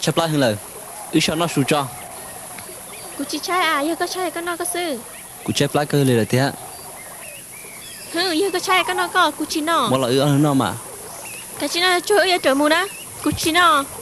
Tshaib plab heev lawm, wb so noj su tso. Kuv tsis tshaib a, yog koj tshaib koj noj koj xwb. Kuv tshaib plab kawg li lawm thiab. Hwm, yog koj tshaib koj noj koj, kuv tsis noj. Muab los wb ob leeg noj mas. Kav tsij noj tsuag wb yuav rawm mus na, kuv tsis noj.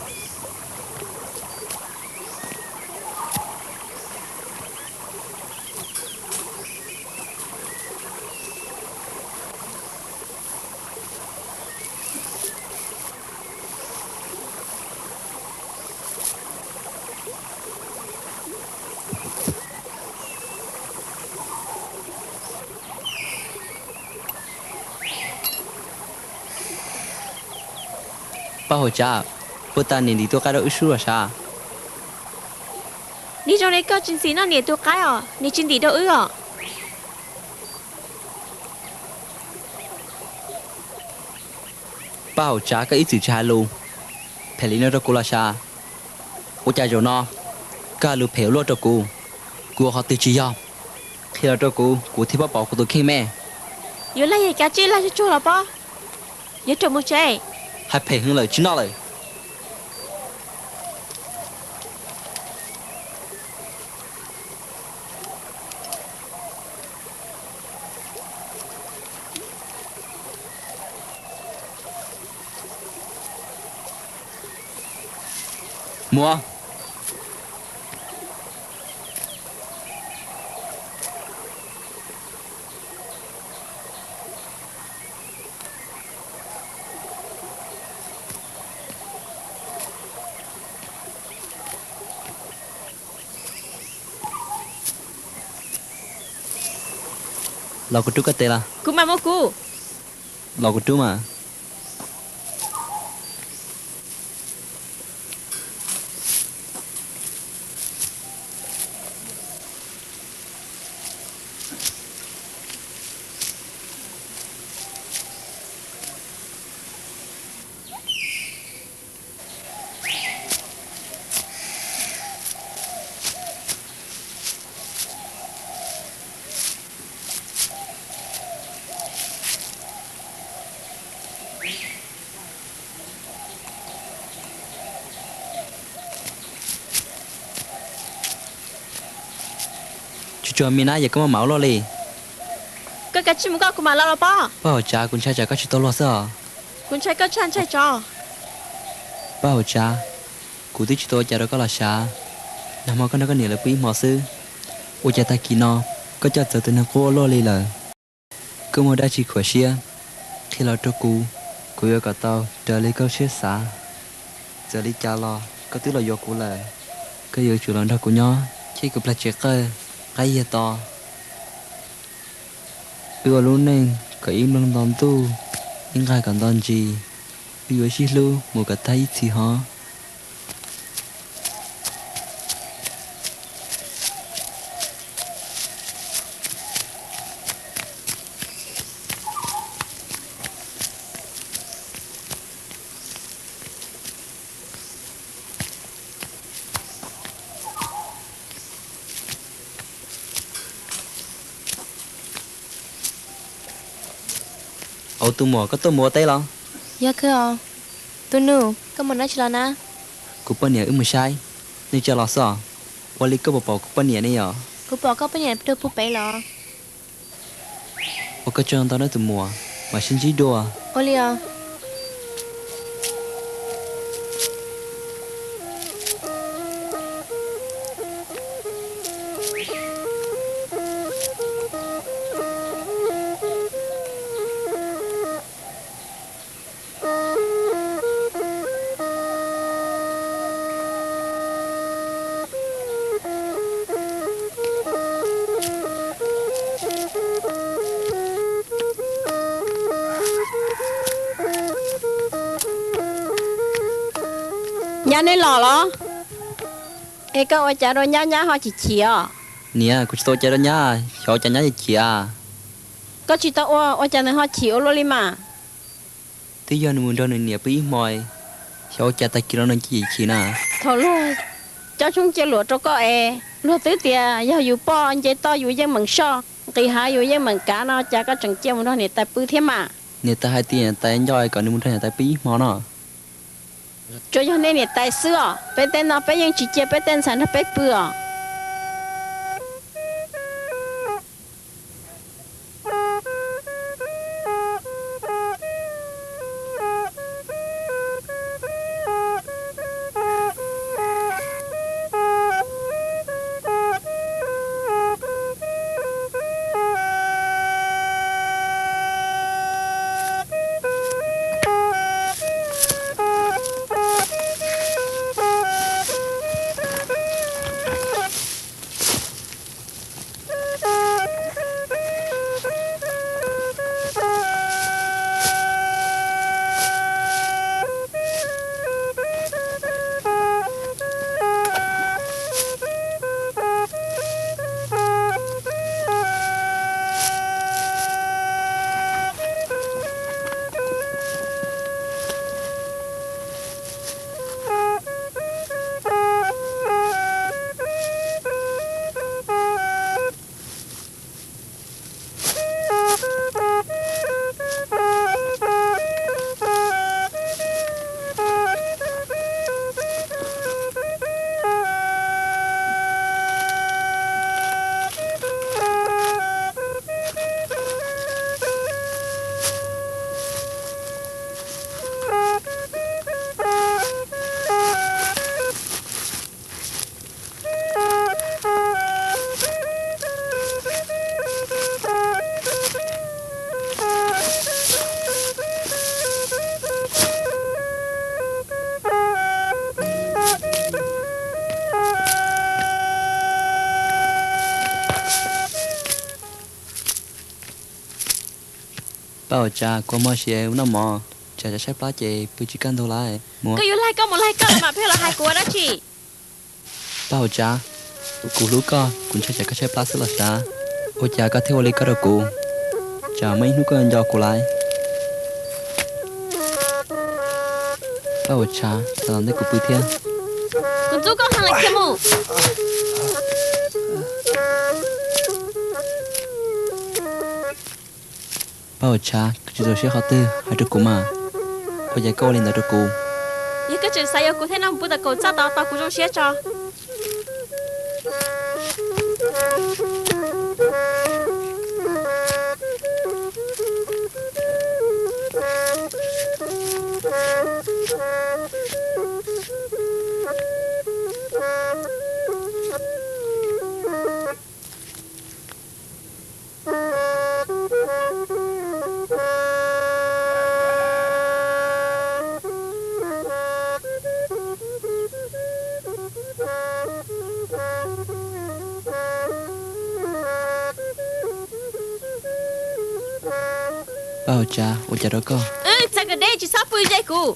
Paj Hauv Tsav, puas tas niam ntim tus qaib rau wb sub los sav? Niag zoo li koj tsis ntxim noj niam tus qaib os, niam tsis ntim rau wb os. Paj Hauv Tsav, koj ib txwm tsis hais lus phem li no rau kuv los sav? Ua cas zaum no koj hais lus phem ua luaj rau kuv? Kuv ua qhov twg tsis yog? Qhia los rau kuv, kuv thiaj paub pauv kuv tus kheej me. Yuav laig yog kav tsij laig tsuag tsuag los pob. Yuav rau mus tsev. Hais phem heev lawm, tsis noj lawm. Muam. Los kuv rub koj tes los. Kuv mam mus kuv. Los kuv rub mas. Tsuag tsuag me na, yog koj maj mam ua luaj li. Koj kav tsij mus koj, kuv mam los los pob. Paj Hauv Tsav, kuv ntshai tsam koj tsis tau luag xwb os. Kuv ntshai koj tshaj ntshai tsov. Paj Hauv Tsav, kuv twb tsis tau ua cas rau koj los sav. Nag hmo koj nrog koj niam lawv pw ib hmo xwb, ua cas tag kis no koj coj txawv tus neeg quaj ua luaj li lawm? Koj muaj dab tsi khuam siab, qhia los rau kuv, kuv yuav kom tau raws li koj siab xav. Txawm li cas los koj twb los yuav kuv lawm, koj yuav tsum los nrog kuv nyob, cheb kuv plag tsev qawj, qaib yiag to. Wb ua lub neej kom ib nplooj nto ntuj, ib nqag kom nto ntsis, wb yuav sib hlub mus kom tag ib txhis hov. Auv, tus muam, koj tuaj mus ua teb los? Yog kawg os. Tus nus, koj mus dab tsi los na? Kuv poj niam wb mus saib. Nej tsa los xwb os? Ua li koj puas pom kuv poj niam ne yom? Kuv pom koj poj niam rau puag pem los. Ua koj tsaug ntau nawb tus muam, mam sib ntsib dua. Ua li os. Nyab, neb los los? Es koj ua cas rau nyab, nyab ho chim chim os? Niam, kuv tsis tau ua cas rau nyab, xyov ua cas nyab chim chim. Koj tsis tau ua, ua cas nws ho chim ua luaj li mas? Twb yog nws mus nrog nws niam pw ib hmo, xyov ua cas tag kis no nws chim chim na. Thaum luag coj tshoob cia luam rau koj es luag twb tias yog yus poj nce toj yus yeej meem soj, nqis hav yus yeej meem kav no, cas koj tseem cia mus nrog niam tais pw thiab mas? Niam tais hais tias niam tais nco kom nws mus nrog niam tais pw ib hmo no. Tsuas yog nej niam tais xwb os, peb tej no peb yeej tsis cia peb tej ntxhais nrog peb pw os. Paj Hauv Tsav, kuv mos siab ua noj mov, tsam tsam tshaib plab ces pw tsis kaj ntug lawm. Koj yuav laig koj mus laig koj los mas pheej los hais kuv ua dab tsi? Paj Hauv Tsav, kuv hlub koj, kuv ntshai tsam koj tshaib plab xwb los sav, ua cas koj thiaj ua li koj rau kuv? Tsam muaj ib hnub koj nco kuv lawm. Paj Hauv Tsav, los ntej kuv pw thiab. Kuv ntxub koj heev lawm, khiav mus. Paj Hauv Tsav, koj tsis txaus siab qhov twg hais rau kuv mas, ua cas koj ua li ntawd rau kuv? Yog koj tseem xav yuav kuv thiab no, pw tom kaum txaj tod tos kuv zoo siab tso. Paj Hauv Tsav, ua cas rau koj? Txav kom deb, tsis txhob pw ze kuv.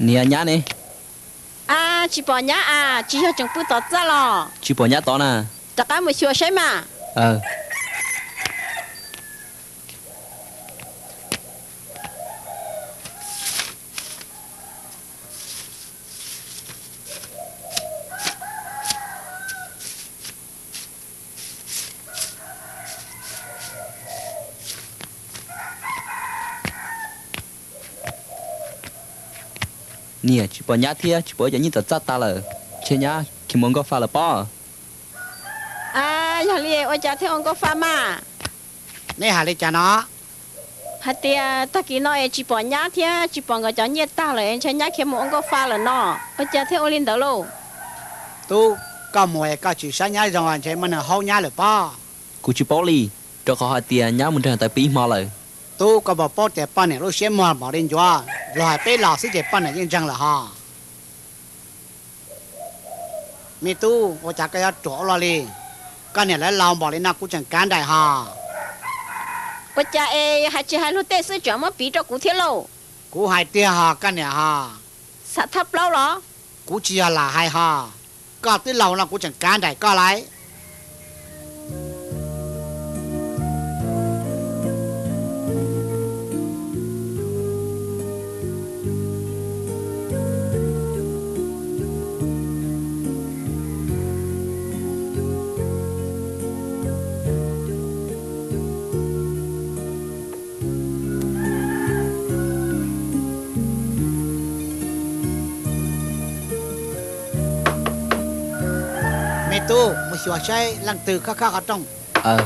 Niam, nyab ne? A, tsis pom nyab a, tsis yog tseem pw tom txaj los? Tsis pom nyab tod na. Rov qab mus xyuas saib mas. Niam, tsis pom nyab thiab tsis pom cov nyiaj tom txaj tag lawm, ntshe nyab khiav mus ua nkauj fa lawm pob. A, yog li ua cas thiaj ua nkauj fa mas? Nej hais li cas no? Hais tias tag kis no es tsis pom nyab thiab tsis pom nkawd cov nyiaj tag lawm es ntshe nyab khiav mus ua nkauj fa lawm no. Ua cas thiaj ua li ntawd lauj? Tub, koj mus es koj tsis saib nyab zoo ntshe muaj neeg haub nyab lawm pob. Kuv tsis paub li, rau qhov hais tias nyab mus nrog tawv pib hmo lawm. Tub, koj puas paub tias poj niam lub siab muag npaum li ncuav, luag hais peb los xwb ces poj niam yeej ntseeg lawm hos. Me tub, ua cas koj yuav ruam ua luaj li? Koj niam lawv laus npaum li no kuv tseem kav nraim hos. Ua cas es hais tsis hais luag tej xwb tseem muab piv rau kuv thiab lauj? Kuv hais tiag hos koj niam hos. Xav thab plaub los? Kuv tsis yog lam hais hos. Koj twb laus no kuv tseem kav nraim koj lauj. Me tub, mus xyuas saib leej twg khob khob qhov rooj.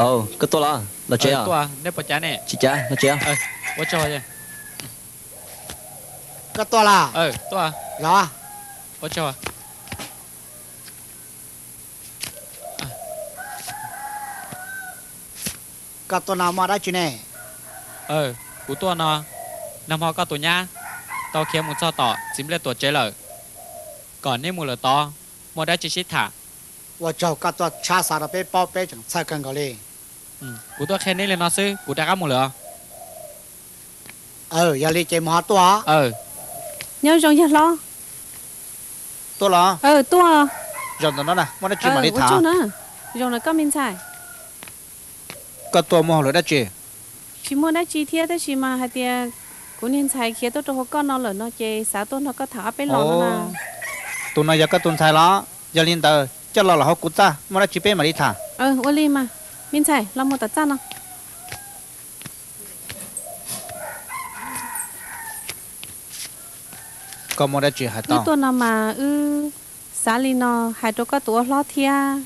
Aw, koj tuaj los? Los tsev os. Tsis cav, los tsev. Koj tuaj los? Los. Koj tuaj no muaj dab tsi ne? Kuv tuaj no, nag hmo koj tus nyab tau khiav mus txog tom txiv nplej tuam tsev lawm, kom neb mus lawm tod muaj dab tsi sib tham. Ua tsaug koj tuaj tshab xov rau peb paub, peb tseem txhawj kawg nkaus li. Kuv tuaj qhia neb li no xwb, kuv rov qab mus lawm. Yog li ces mus ho tuaj. Nyob zoo yawg hlob. Tuaj los? Tuaj. Zaum ntawm no na, muaj dab tsi mam li tham na. Zaum no koj me ntxhais. Koj tuaj muaj hauj lwm dab tsi? Tsis muaj dab tsi thiab, tab sis mas hais tias kuv niag ntxhais khiav tuaj rau hauv koj no lawm no ces xav tuaj nrog koj tham ob peb lo no na. Tus no yog koj tus ntxhais los? Yog li ntawd coj los los hauv kuv txaj, muaj dab tsi peb mam li tham. Ua li mas, me ntxhais los mus tom txaj no. Koj muaj dab tsi hais tau. Wb tuaj no mas wb xav li no hais rau koj tus ua hlob thiab.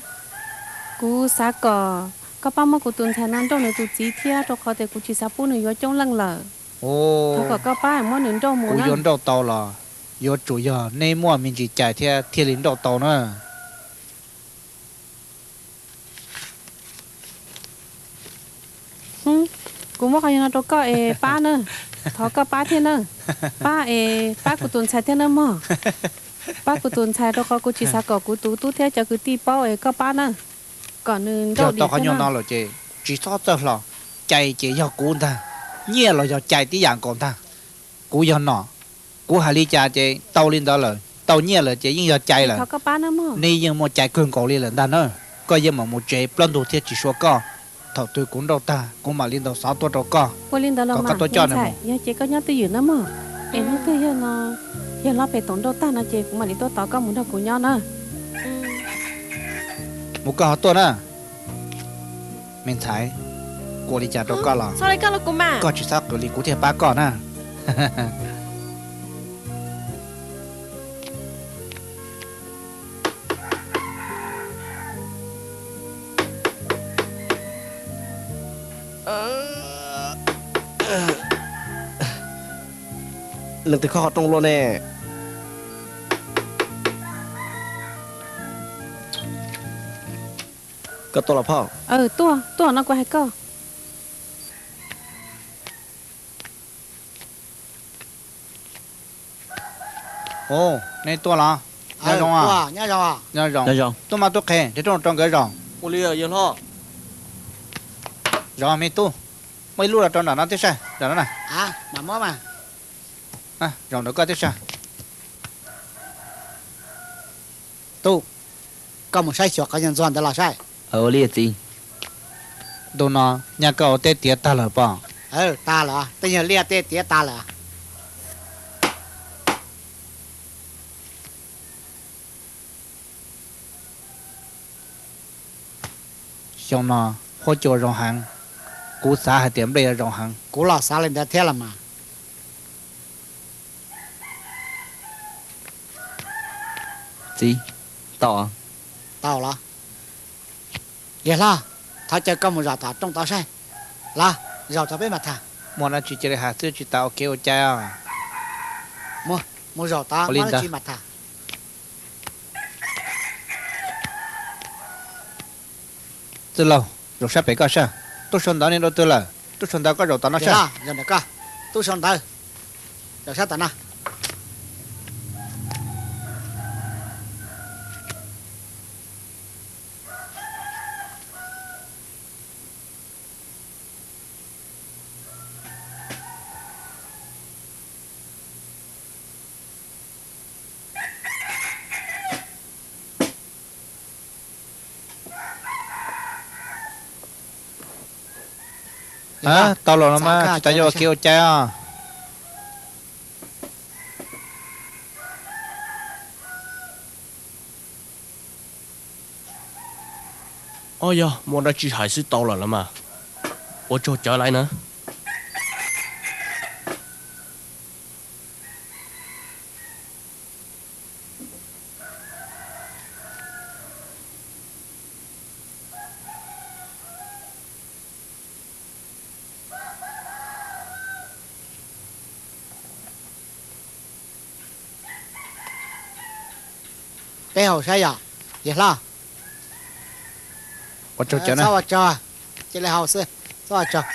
Kuv xav kom koj pab muab kuv tus ntxhais no nrauj nws tus txiv thiab, rau qhov tias kuv tsis xav pub nws yuav coob leej lawm. Thov kom koj pab muab nws nrauj mus. Kuv yuav nrauj tau los yuav tsum yog neb muaj me ntsis cai thiab thiaj li nrauj tau na. Kuv muab qhov yog no rau koj es pab na. Thov koj pab thiab na. Pab es pab kuv tus ntxhais thiab na mog. Pab kuv tus ntxhais rau qhov kuv tsis xav kom kuv tus tub thiab cov kwv tij paub es koj pab na. Kom nws nrauj tau qhov nyuag no lawm ces tsis txhob txawj hlo. Cai ces yog kuv ntag, nyiaj los yog cai tib yam nkaus ntag. Kuv yog nom, kuv hais li cas ces tau li ntawd lawm, tau nyiaj lawm ces yeej yog cai lawm. Nej yeej muaj cai kawg nkaus li lawm ntag na. Koj yeej mam mus tsev plaub ntug thiab tsis sua koj. Thaum twg kuv nrauj tag kuv mam li ntaus xov tuaj rau koj, kom koj tuaj coj nws mus. Yog ces koj nyob twj ywm na mog, es hnub twg yog no yog hlob pem toom nrauj tag no ces kuv mam li tuaj tos koj mus nrog kuv nyob na. Mus koj ho tuaj na. Me ntxhais, kuv ua li cas rau koj los koj tsis txhob qw li kuv thiaj pab koj na. Leej twg khob qhov rooj luaj ne? Koj tuaj los phauj? Tuaj, tuaj no kuv hais koj. Neb tuaj los? Nyob zoo. Nyob zoo. Tub mab tub qhe, nrhiav rooj rau nkawd zaum. Ua li yawg hlob. Zaum me tub, muaj ib lub los rau nram no tib saib, nram no na. Zaum ntawm koj tib saib. Tub, koj mus saib xyuas qhov nyuag ntxuag ntawd los saib. Ua li txiv. Ntu no nyaj koj ua teb tiav tag lawm pob? Tag lawm, tej nyuag liaj tej tiav tag lawm. Xyoo no huab cua zoo heev, kuv xav hais tias nplej yuav zoo heev. Kuv los xav li ntawd thiab los mas. Txiv, tau. Tau los? Yawg hlob, thov caw koj mus zaum tom rooj tod saib. Los, zaum tod peb mam tham. Muaj dab tsi cia li hais xwb tsis tas ua kev ua cai os. Mus zaum tod muaj dab tsi mam tham. Txwj laug, zaum sab pem koj saib. Tub sau ntawv nyob rau twg lawm? Tub sau ntawv koj zaum tom no saib. Tub sau ntawv, zaum sab tom no. Tau los no mas, tsis tas yuav ua kev ua cai os. Ob, yog muaj dab tsi hais xwb tau lawm los mas. Ua tsaug cawv laiv na. Peb haus saib yom, yawg hlob. Ua tsaug cawv na. Txhob ua tsaug, cia li haus xwb, txhob ua tsaug.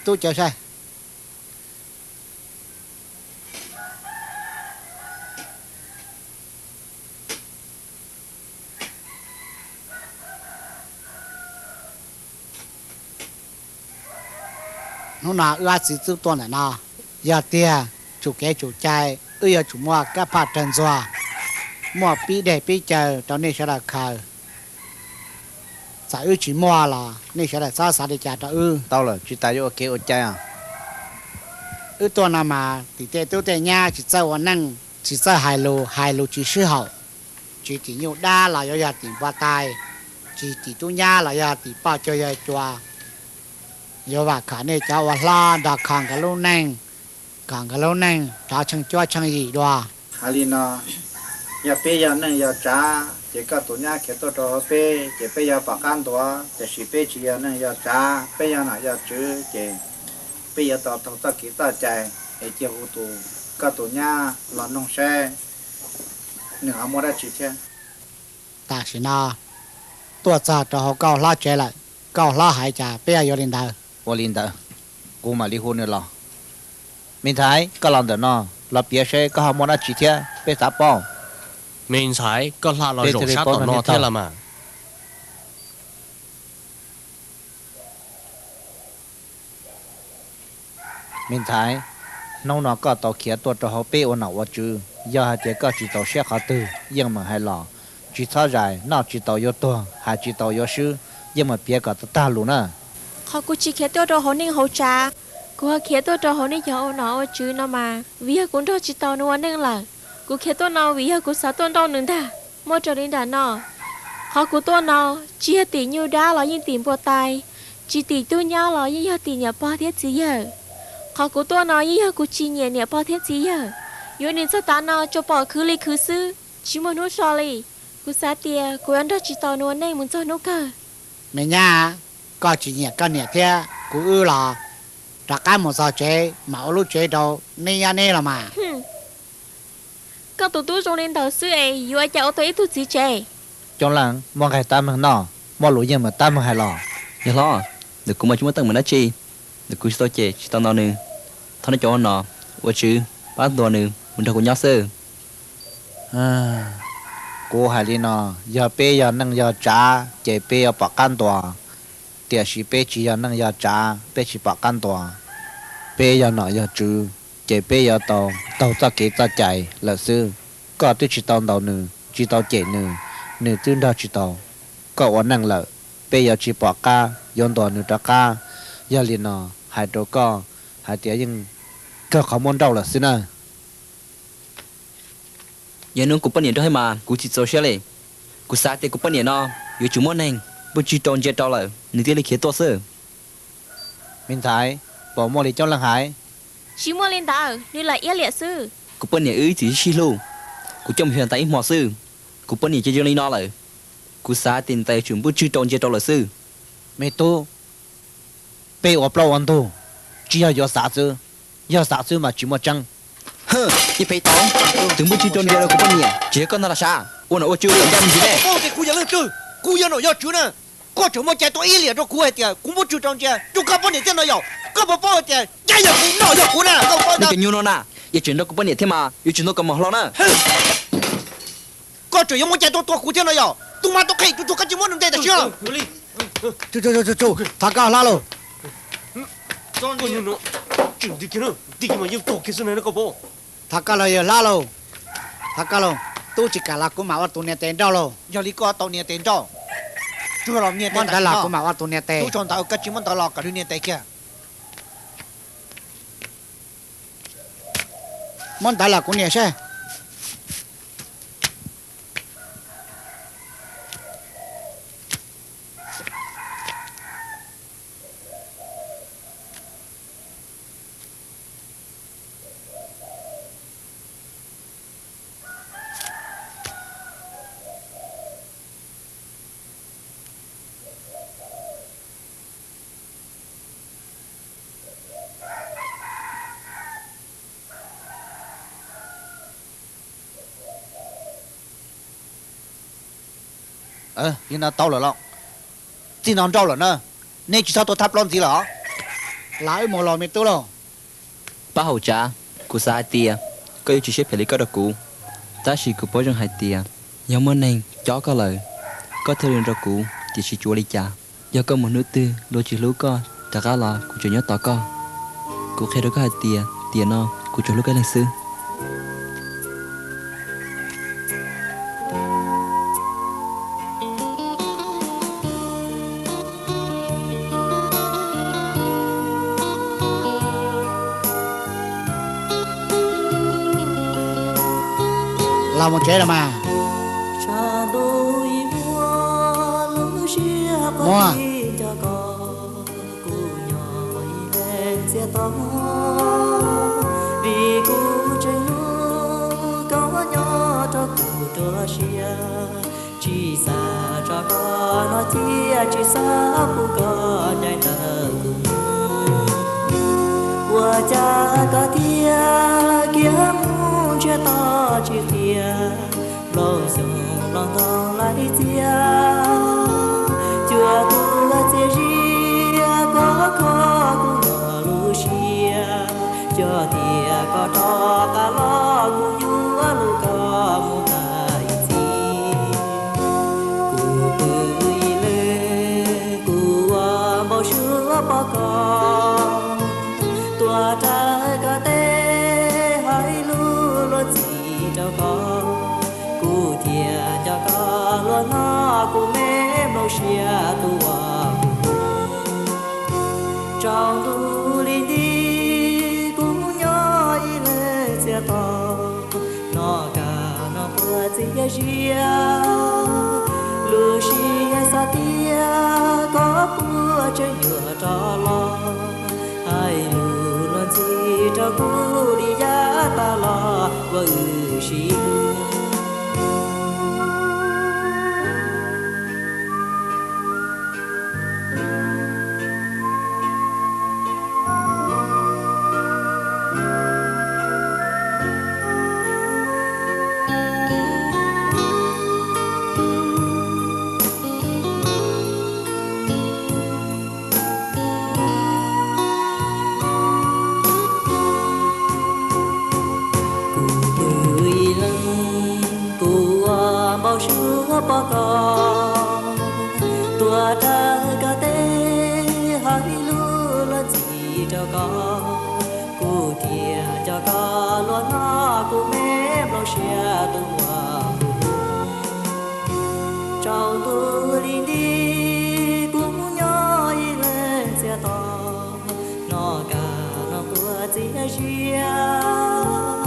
Tub cawv saib. Hnub no wb ob txiv tub tuaj ntawm no, yog tiag tsum kev tsum cai, wb yuav tsum muaj kab phaj rawg ntxuag, muaj pib deg pib caw rau nej sawv daws khaws. Txawm wb tsis muaj los nej sawv daws txhob xav li cas rau wb. Tau lawm, tsis tas yuav ua kev ua cai os. Wb tuaj no mas tim tej tub tej nyab tsis txawj ua neej, tsis txawj hais lus, hais lus tsis sib haum, tsis tim nyuj dab los yuav yog tim npua tai, tsis tim tub nyab los yog tim poj cuag yawg cua. Yuav vam khom nej cov ua hlob nrog kho nkawd lub neej, kom nkawd lub neej rov tsheej cuab tsheej yim dua. Hais li no, yog peb yog neej yog tsav ces koj tus nyab khiav tuaj rau hauv peb ces peb yuav pom qab ntuas, tiam sis peb tsis yog neej yog tsav, peb yog nom yog tswv ces peb yuav tau taug txoj kev txoj cai es cia hu tus, koj tus nyab los noog saib nws ho muaj dab tsi thiab. Tam sim no tuaj txog rau hauv koj hlob tsev lawm, koj hlob hais cas peb yuav yuav li ntawd. Ua li ntawd, kuv mam li hu nws los. Me ntxhais, koj los ntawm no, los piav seb koj ho muaj dab tsi thiab peb xav paub. Me ntxhais, koj hla los zaum sab tom no thiab los mas. Me ntxhais, hnub no koj tau khiav tuaj rau hauv peb ua nom ua tswv, yog hais tias koj tsis txaus siab qhov twg yeej meem hais los, tsis txhob zais, noj tsis tau yuav tuag, hais tsis tau yuav swb, yeej meem piav kom tag tag lus na. Qhov kuv tsis khiav tuaj rau hauv neej hauv tsav, kuv ho khiav tuaj rau hauv nej cov ua nom ua tswv no mas vim yog kuv nrog tsis tau nws ua neej lawm. Kuv khiav tuaj no vim yog kuv xav tuaj nrauj nws ntag. Muaj raws li nram no, qhov kuv tuaj no tsis yog tim nyuj dab los yeej tim npua tai, tsis tim tub nyab los yeej yog tim niam pog thiab txiv yawg. Qhov kuv tuaj no yeej yog kuv tsis nyiam niam pog thiab txiv yawg. Yuav nws txog tav no tsuas pom khwv li khwv xwb, tsis muaj hnub so li. Kuv xav tias kuv yuav nrog tsis tau nws ua neej mus txog hnub kawg. Me nyab, koj tsis nyiam koj niam thiab kuv wb los rov qab mus txog tsev mam ua lub tsev rau neb nyob neb los mas. Koj tus tub zoo li ntawd xwb es yuav ua cas ua tau ib tug txiv tsev? Coob Leej, muaj nqaij tab meeg noj, muaj lus yeej meem tab meeg hais los. Yawg hlob, ntawm kuv mas tsis muaj teeb meem dab tsi, ntawm kuv tsis tau cem tsis tau ntaus nws. Thov nej cov ua nom ua tswv pab ntuas nws mus nrog kuv nyob xwb. Kuv hais li no, yog peb yog neej yog tsav ces peb yuav pom qab ntuas, tiam sis peb tsis yog neej yog tsav peb tsis pom qab ntuas. Peb yog nom yog tswv ces peb yuav tau taug txoj kev txoj cai lawm xwb. Koj twb tsis tau ntaus nws tsis tau cem nws, nws twb nrog tsis tau koj ua neej lawm. Peb yuav tsis pom qab yuav ntuas nws rov qab. Yog li no, hais rau koj hais tias yeej kawg qhov muab nrauj lawm xwb na. Yog hnub kuv poj niam nrauj thiab mas kuv tsis txaus siab li. Kuv xav tias kuv poj niam no yuav tsum muaj neeg npaj tswv rau ntsia rau lawm nws thiaj li khiav tuaj xwb. Me ntxhais, puas muaj li Coob Leej hais? Tsis muaj li ntawd, nws lam iab liam xwb. Kuv poj niam wb ib txwm sib hlub, kuv coj mus xyuas ntais ib hmo xwb, kuv poj niam cia zoo li no lawm. Kuv xav tias ntais yuav tsum npaj tswv rau ntsia rau lawm xwb. Me tub, peb ua plaub ua ntug, tsis yog yuav xav xwb, yog xav xwb mas tsis muaj tseeb. Ib phev tau, tus npaj tswv rau ntsia rau kuv poj niam tsis yog koj ntag los sav? Ua nom ua tswv ua txom nyem ntsis ne. Paub tias kuv yog leej twg, kuv yog nom yog tswv na. Koj tseem muaj cai tuaj iab liam rau kuv hais tias kuv npaj tswv rau ntsia rau koj poj niam thiab no yom? Koj puas paub hais tias cai yog kuv, nom yog kuv na? Koj puas paub? Cov nyuj no na, yog tseem nrog kuv poj niam thiab mas yuav tsum ntuas kom mos hlo na. Koj tseem yuav muaj cai tuaj tua kuv thiab no yom? Tus mas tus qhia tus tsuag koj tsis muab nws ntes tam sim no. Thov koj hlob lauj. Thov koj los yawg hlob lauj. Thov koj lauj, tub tsis kam los kuv mam ua tus niam tes nrauj lauj. Yog li koj tau niam tes nrauj. Muab ntawv los kuv mam ua tus niam tes. Tub tsaug ntawd, koj tsis muab ntawv los kom nws niam tes kiag. Muab ntawv los kuv niam seb. Li no tau lawm los? Txij no nrauj lawm na, neb tsis txhob tuaj thab plaub ntxiv lawm os. Los wb mus los me tub lauj. Pab hauv tsav, kuv xav hais tias koj yuav tsis siab phem li koj rau kuv, tab sis kuv paub zoo hais tias yog muaj neeg cob koj lawm, koj thiaj li rau kuv, tiam sis tsis ua li cas. Yog koj mus hnub twg luag tsis hlub koj rov qab los kuv tseem nyob tos koj. Kuv qhia rau koj hais tias tiam no kuv tsuas hlub koj ib leeg xwb. Los mus tsev los mas. Muaj. Kuv nyob ib leeg txias to, vim kuv tseem hlub koj nyob rau kuv ruaj siab. Tsis xav tso koj no cia, tsis xav pub koj ncaim ntawm kuv mus. Ua cas koj thiaj khiav mus ntsiag to tsis qhia, nplooj xyoo nplooj ntoo laib txias, cuaj tus txias zias koj kho kuv lub siab. Yog tias koj rov qab los kuv yuav lus koj mus hais txiv. Kuv pw ib leeg kuv ua npau suav pom koj, tuav rawv koj teb hais lus luag ntxhi rau koj. Kuv thiaj coj koj luag no, kuv me nplooj siab tus uas kuv hlub. Tsaus ntuj li nti kuv nyob ib leeg txias to, noj kab noj quav txias zias, lub siab xav tias koj puas tseem yuav rov los, hais lus luag ntxhi rau kuv li yav tas los uas wb sib hlub. Kuv pw ib leeg kuv ua npau suav pom koj, tuav rawv koj teb hais lus luag ntxhi rau koj. Kuv thiaj coj koj luag no, kuv me nplooj siab tus uas kuv hlub. Tsaus ntuj li nti kuv nyob ib leeg txias to, noj kab noj quav txias zias,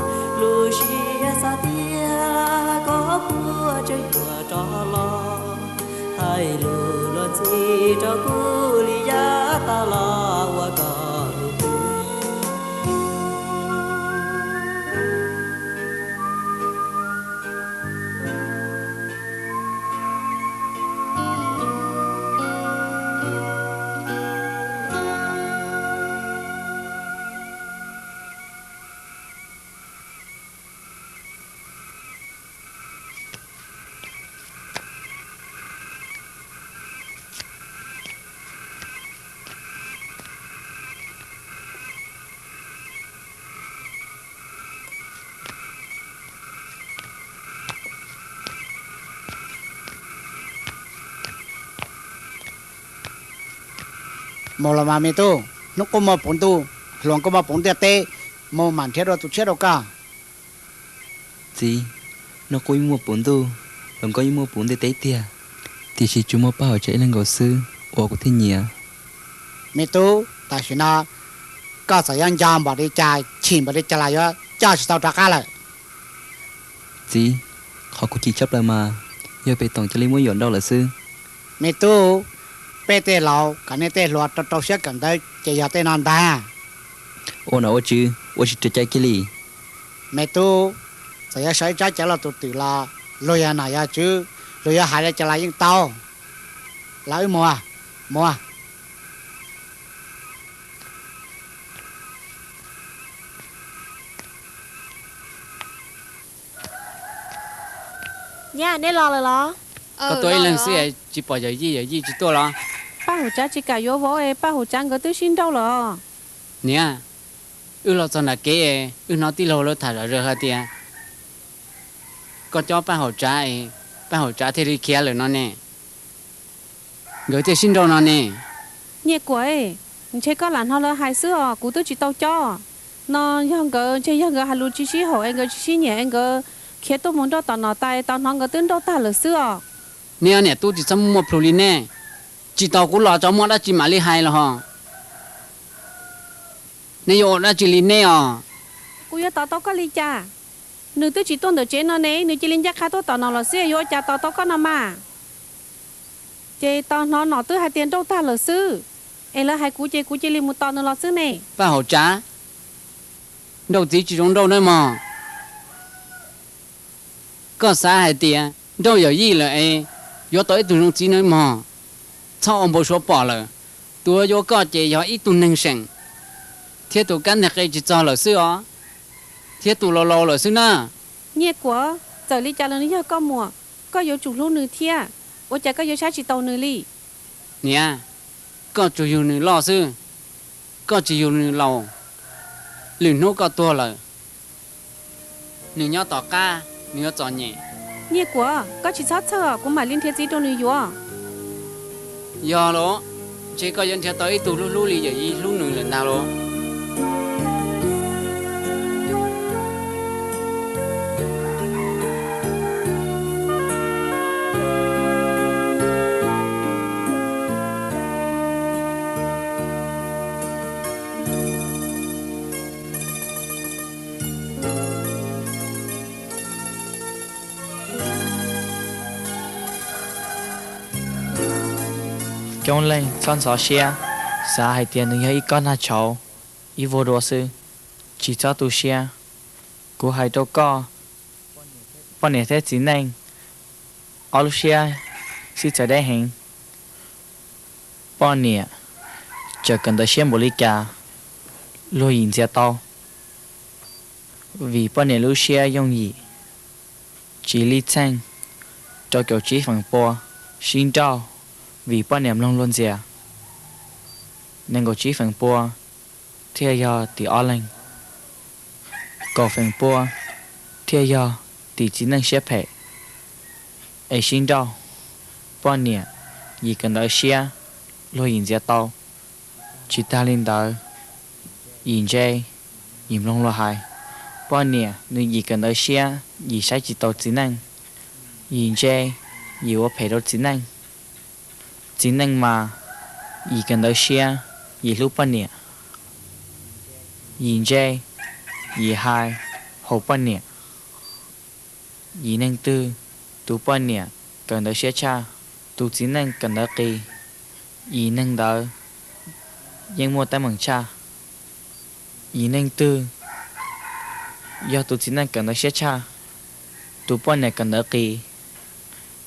lub siab xav tias koj puas tseem yuav rov los, hais lus luag ntxhi rau kuv li yav tas los uas koj hlub kuv. Mus los mas me tub, hnub kuj muaj puv ntuj, hluas kuj muaj puv ntiaj teb, mus mam nrhiav dua tus tshiab rau koj. Txiv, hnub kuj yeej muaj puv ntuj, hluas nkauj yeej muaj puv ntiaj teb tiag, tiam sis tsuas muaj Paj Hauv Tsav ib leeg nkaus xwb uas kuv thiaj nyiam. Me tub, tam sim no koj txawm yuav nco npaum li cas, chim npaum li cas los yuav coj tsis tau rov qab lawm. Txiv, qhov kuv chim tshaj plaws mas yog Pej Toom cia li muab Yuam Nrauj lawm xwb. Me tub, peb tej laus kom nej tej hluas rau rau siab kawm ntawv ces yog tej no ntag. Ua nom ua tswv ua tsis raws cai kiag li. Me tub, txawm yuav sau ib tsab cov lus tus twm los luag yog nom yog tswv, luag yuav hais li cas los yeej tau. Los wb mus, mus. Nyab, neb los lawm los? Koj tuaj ib leeg xwb es tsis pom Yawm Yij, Yawm Yij tsis tuaj los? Paj Hauv Tsav tsis kam yuav vauv es Paj Hauv Tsav nkawd twb sib nrauj lawm os. Niam, wb los txog nram kev es wb hnov tij laug lawv tham zom zaws hais tias koj cob Paj Hauv Tsav es Paj Hauv Tsav thiaj li khiav lawm no ne. Nkawd thiaj sib nrauj no ne. Nyiaj Kuam, Ntshe koj lam hnov lawv hais xwb os, kuv twb tsis tau cob. No yog nkawd, ntshe yog nkawd hais lus tsis sib haum es nkawd tsis sib nyiam es nkawd khiav tuaj mus nrauj tom nom tais, tau hnov nkawd twb nrauj tag lawm xwb os. Nej niam tub tsis txhob muaj plhus li nej. Tsis tau kuv los tso muaj dab tsi mam li hais los hos. Nej yuav ua dab tsi li nej os? Kuv yuav tos tau koj li cas? Nws twb tsis tuaj ntawm tsev no ne, nws cia li ncaj qha tuaj tom no los xwb, yuav ua cas tos tau koj no mas? Ces tau hnov nom twb hais tias nrauj tag lawm xwb, es lawv hais kuv ces kuv cia li mus tos nws los xwb ne. Paj Hauv Tsav, nrauj txiv tsis zoo nrauj nawb mog. Koj xav hais tias nrauj yawm yij lawm es yuav tau ib tug zoo txiv nawb mog. Txhob ua npau suav pom lawm, tus uas yuav koj ces yog ib tug neeg seem, thiab tus kab nteg qe tsis txog lawm xwb os, thiab tus laus laus lawm xwb na. Nyiaj Kuam, txawm li cas los nws yog koj muam, koj yuav tsum hlub nws thiab, ua cas koj yuav saib tsis taus nws li? Niam, koj tsuas yug nws loj xwb, koj tsis yug nws laus, lwm hnub koj tuag lawm, nws nyob tom qab nws yuav txom nyem. Nyiaj Kuam, koj tsis txhob txhawj, kuv mam li nrhiav txiv rau nws yuav. Yog los, ntshe koj yuav nrhiav tau ib tug hlub hlub li yawm yij hlub nws lawm ntag los. Coob leej txhob ntxhov siab, xav hais tias nws yog ib kob nag tshauv, ib vuag dua xwb, tsis txhob tu siab. Kuv hais rau koj, poj niam thiab txiv neej ob lub siab sib txawv deb heev. Poj niam txawm kawm ntawv siab npaum li cas, luag yim ntxias tau, vim poj niam lub siab yooj yim. Tsis li txheej rau caum tsib feem pua sib nrauj, vim poj niam mloog luag ntxias. Nees nkaum tsib feem pua thiaj yog tim ob leeg, kaum feem pua thiaj yog tim txiv neej siab phem es sib nrauj. Poj niam yim kawm ntawv siab, luag yim ntxias tau. Tsis tag li ntawd, yim ntse, yim mloog luag hais. Poj niam nws yim kawm ntawv siab, yim saib tsis taus txiv neej, yim ntse, yim ua phem rau txiv neej. Txiv neej mas yim kawm ntawv siab, yim hlub poj niam, yim ntse, yim hais haum poj niam. Yim neeg twg tus poj niam kawm ntawv siab tshaj, tus txiv neej kawm ntawv qis, yim neeg ntawd yeej muaj teeb meem tshaj. Yim neeg twg yog tus txiv neej kawm ntawv siab tshaj, tus poj niam kawm ntawv qis,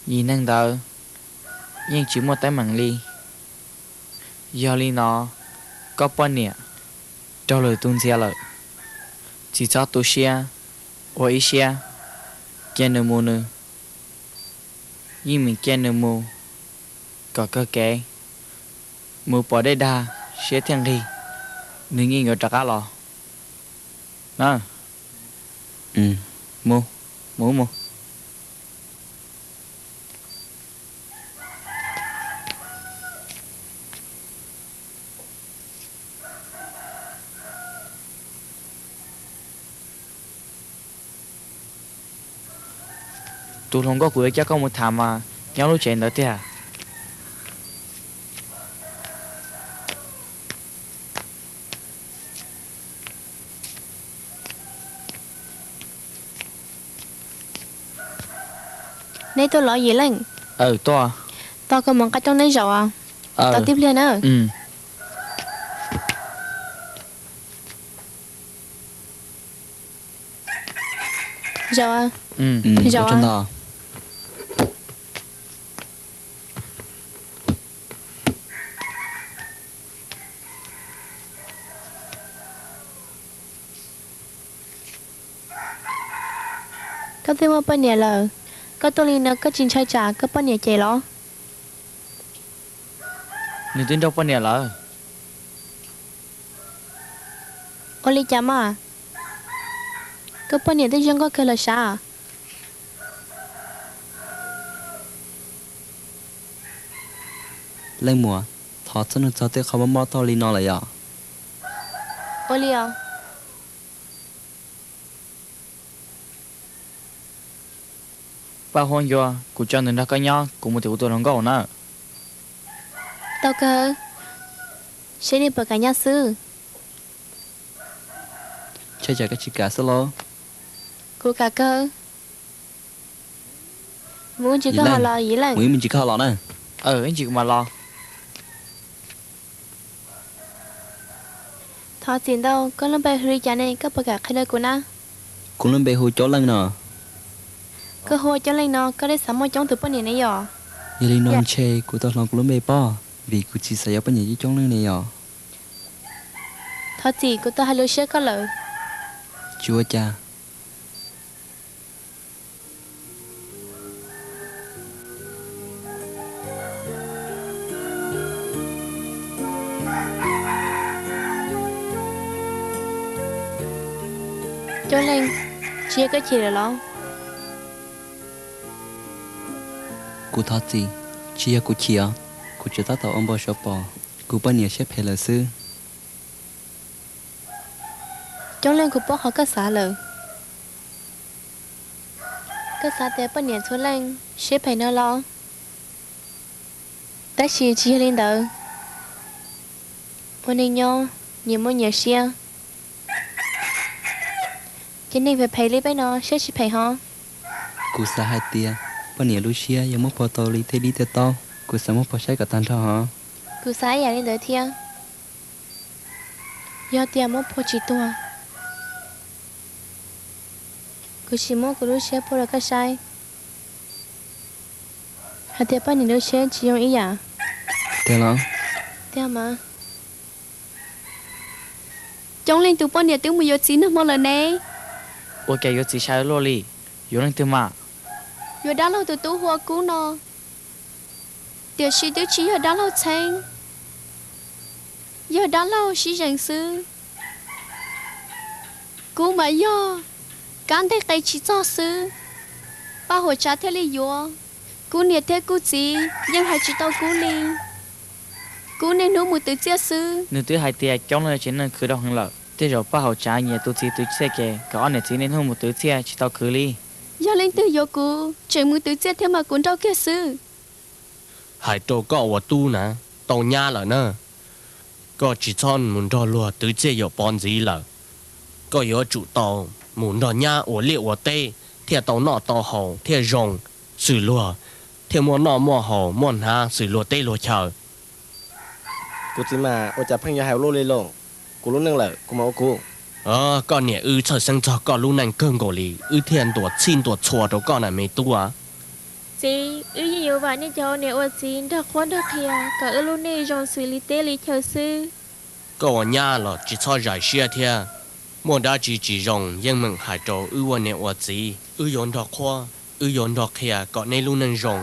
yim neeg ntawd yeej tsis muaj teeb meem li. Yog li no, koj poj niam raug lwm tus ntxias lawm, tsis txhob tu siab, ua ib siab cia nws mus nws. Yeej meem cia nws mus kom kawg kev, mus pom dej dag siab thiaj nqig, nws yeej yuav rov qab los na. Mus, mus mus. Tus hluas nkauj kuv yuav coj koj mus tham mas nyob lub tsev ntawd tiag. Neb tuaj los yim leej? Tos kuv mus nqa coj neb zaum. Tos tib pliag na. Zaum, zaum. Koj twb muaj poj niam lawm, koj tuaj li no koj tsis ntshai tsam koj poj niam cem los? Nws twb nrauj poj niam lawm. Ua li cas mas? Koj poj niam twb zoo nkauj kawg los sav. Leej muam, Thov txhob nug txog tej qhov mob mob tag li no lawm yom. Ua li os. Paj Huab Ncua, kuv tso nws nrog koj nyob, kuv mus tim kuv tus hluas nkauj na. Tau kawg, seb nej puas kam nyob xwb. Ntshai tsam koj tsis kam xwb los? Kuv kam kawg. Mus ib ntsis koj ho los Yim Leej. Mus ib ntsis koj ho los na. Ib ntsis kuv mam los. Thov txim ntau, koj lub npe hu li cas ne, koj puas kam qhia rau kuv na? Kuv lub npe hu Coob Leej no. Koj hu ua Coob Leej no, koj twb xav muaj coob tus poj niam ne yom? Yog li no ntshe kuv tau hloov kuv lub npe pob, vim kuv tsis xav yuav poj niam coob coob leej ne yom. Thov txim, kuv tau hais lus siab koj lawm. Tsis ua cas. Coob Leej, tsis yog koj chim lawm los? Kuv thov txim, tsis yog kuv chim os, kuv tsuas tab tom ua npau suav pom kuv poj niam siab phem lawm xwb. Coob Leej, kuv paub qhov koj xav lawm. Koj xav tias poj niam txhua leej siab phem no los? Tab sis tsis yog li ntawd. Ua neeg nyob nyias muaj nyias siab. Ces neeg phem phem li peb no siab tsis phem hos? Kuv xav hais tias poj niam lub siab yog muab phua tau li tej dib tej taub, kuv xav muab phua saib kom tag nrho hos. Kuv xav ib yam li ntawd thiab. Yog tias muab phua tsis tuag, kuv sim muab kuv lub siab phua rau koj saib hais tias poj niam lub siab tsis zoo ib yam. Tiag los? Tiag mas. Coob Leej tus poj niam twb mus yuav txiv nag hmo lawm ne. Ua cas yuav txiv sai luaj li? Yuav leej twg mas? Yuav dab laug tus tub hu ua Kub no. Tiam sis twb tsis yog dab laug txheeb, yog dab laug sib zees xwb. Kub mas yog kab nteg qe tsis txog xwb, Paj Huab Tsav thiaj li yuav. Kub niam thiab Kub txiv yeej hais tsis tau Kub li. Kub niaj hnub mus twv txiaj xwb. Nws twb hais tias Coob Leej tsev neeg khwv rau heev lawm, tej zaum Paj Huab Tsav nyiam tus txiv twv txiaj ces kom ob niam txiv niaj hnub mus twv txiaj tsis tau khwv li. Yog leej twg yuav kuv tseem mus twv txiaj thiab mas kuv nrauj kiag xwb. Hais rau koj ua tub na, tau nyab lawm na, koj tsis txhob mus nrog luag twv txiaj yaum pov ntxiv lawm. Koj yuav tsum tau mus nrog nyab ua liaj ua teb thiaj tau noj tau haus thiaj zoo xws luag, thiaj muaj noj muaj haus muaj hnav xws luag teb luag chaw. Kuv txiv mas ua cas pheej yuav hais ua luaj li lauj? Kuv lub neej lawm kuv mam ua kuv. Koj niam wb txhawj xeeb txog koj lub neej kawg nkaus li, wb thiaj ntuas txhij ntuas txhua rau koj na me tub. Txiv, wb yeej yuav vam nej cov ua niam ua txiv nrog qhuab nrog qhia kom wb lub neej zoo xws li teb li chaw xwb. Koj ua nyab los tsis txhob zais siab thiab, muaj dab tsi tsis zoo yeej meem hais rau wb ua niam ua txiv, wb yuav nrog qhuab, wb yuav nrog qhia kom nej lub neej zoo.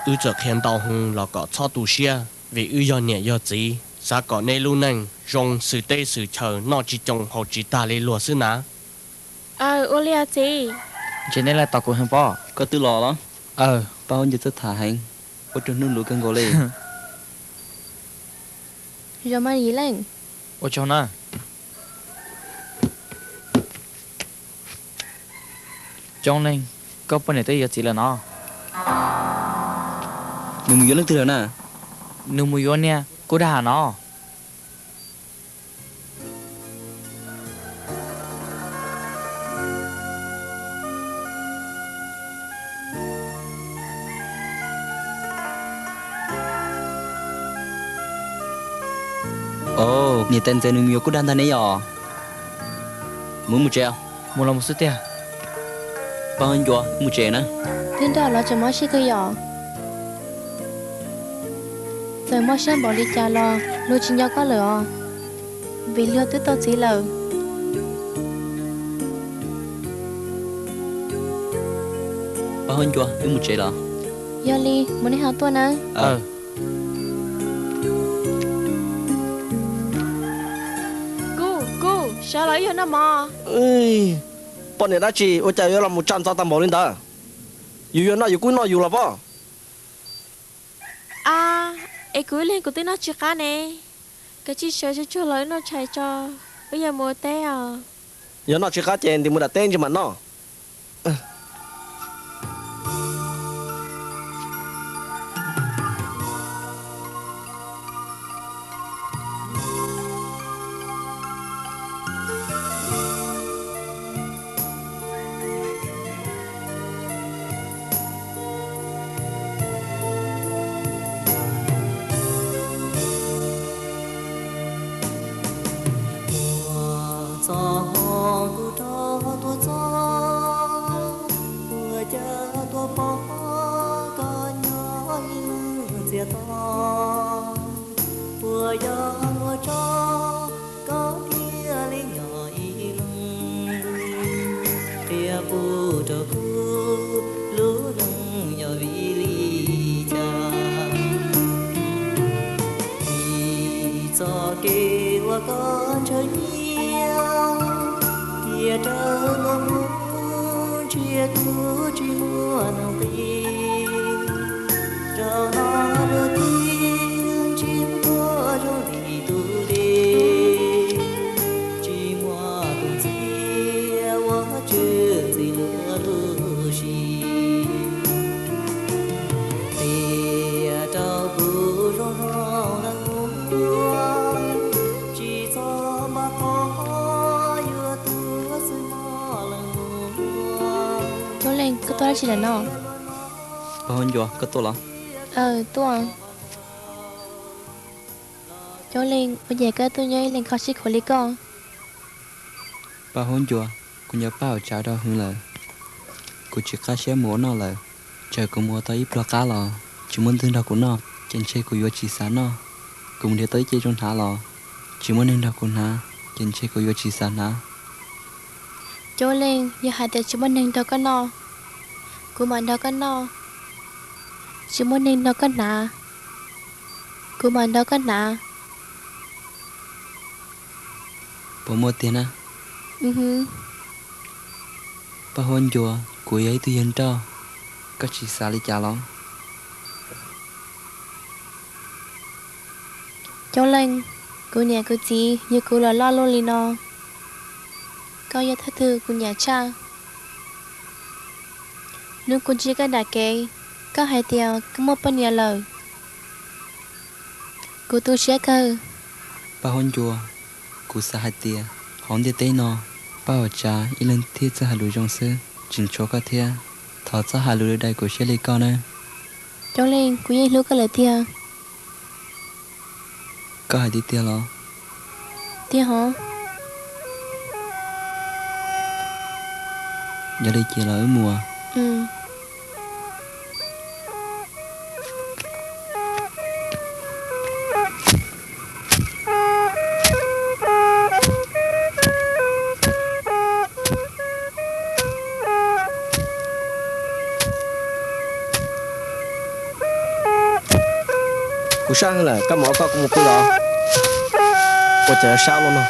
Wb txawm qhia ntau hwv los kom txhob tu siab, vim wb yog niam yog txiv, xav kom nej lub neej zoo xws teb xws chaw, noj tsis coo haus tsis tag li luag xwb na. Aw, ua li os txiv. Ntshe nej laj tos kuv heev pob. Koj twb los los? Aw, Paj Huab Ncua txawj tham heev, ua rau hnub luv kawg nkaus li. Zoo mas Yim Leej. Ua tsaug na. Coob Leej, koj poj niam twb yuav txiv lawm no. Nws mus yuav leej twg lawm na? Nws mus yuav niag kuj dag no. Niam tais ntxawm nws mus yuav kuj dag ntag ne yom. Mus mus tsev. Mus los mus xwb tiag. Paj Huab Ncua, mus tsev na. Twb nrog lawv tseem mob siab kawg yom. Txawm mob siab npaum li cas los luag tsis nco koj lawm os, vim luag twb tau txiv lawm. Paj Huab Ncua, wb mus tsev los? Yog li, mus nej ho tuaj nawb. Kuj, kuj, sawv los wb yog noj mov. Poj niam dab tsi ua cas yuav los mus tsa ntxov tag npaum li ntawd? Yus yuav noj yus kuj noj yus los pob. A, Es kuv ib leeg kuv twb noj tsis qab ne. Kav tsij sawv tsuag tsuag los wb noj tshais tso, wb yuav mus ua teb os. Yog noj tsis qab ces ntim mus nram teb ntsis mam noj. Ua txoj hmoo kuv rov tuaj txog, ua cas tuaj pom koj nyob ib leeg txias to. Puas yog luag tso koj thiaj li nyob ib leeg, qhia pub rau kuv lub neej yog vim li cas. Vim txoj kev uas koj ntshaw nyiam, cia raws luag mus nrhiav tus tsis muaj neeg qi. Zaum no luag tias ntsib ua zoo li tus dej, tsis muaj tus ntxhiab uas tswj ntxim luag lub siab. Qhia rau kuv zoo zoo leej muam, tsis txhob npaj qhov yuav tuag xwb mog leej muam. Coob Leej, koj tuaj dab tsi ntawm no? Paj Huab Ncua, koj tuaj los? Aw, tuaj. Coob Leej, ua cas koj tuaj nyob ib leeg kho siab khuav li koj? Paj Huab Ncua, kuv nco Paj Hauv Tsav rau hwv lawm. Kuv tsis qab siab mus ua noj lawm. Txawm kuv mus ua tau ib pluag qab los tsis muaj neeg nrog kuv noj, ces ntshe kuv yuav tsis xav noj. Kuv mus nrhiav tau ib ce zoo hnav los tsis muaj neeg nrog kuv hnav, ces ntshe kuv yuav tsis xav hnav. Coob Leej, yog hais tias tsis muaj neeg nrog koj noj, kuv mam nrog koj noj. Tsis muaj neeg nrog koj hnav, kuv mam nrog koj hnav. Puas muaj tiag na? Paj Huab Ncua, kuv yog ib tug yawg nrauj, koj tsis xav li cas los? Coob Leej, kuv niam kuv txiv yug kuv los loj luaj li no, koj yog thawj tug kuv nyiam tshaj. Hnub kuv ntsib koj nram kev, koj hais tias koj muaj poj niam lawm, kuv tu siab kawg. Paj Huab Ncua, kuv xav hais tias hauv ntiaj teb no, Paj Hauv Tsav ib leeg thiaj txawj hais lus zoo xwb, tseem tshuav koj thiab. Thov txhob hais lus dai kuv siab li koj nawb. Coob Leej, kuv yeej hlub koj lawm tiag. Koj hais tiag tiag los? Tiag hov. Yog li ces los wb mus. Kuv sab heev lawm, koj mus ua koj, kuv mus kuv los. Ua cas sab luaj no.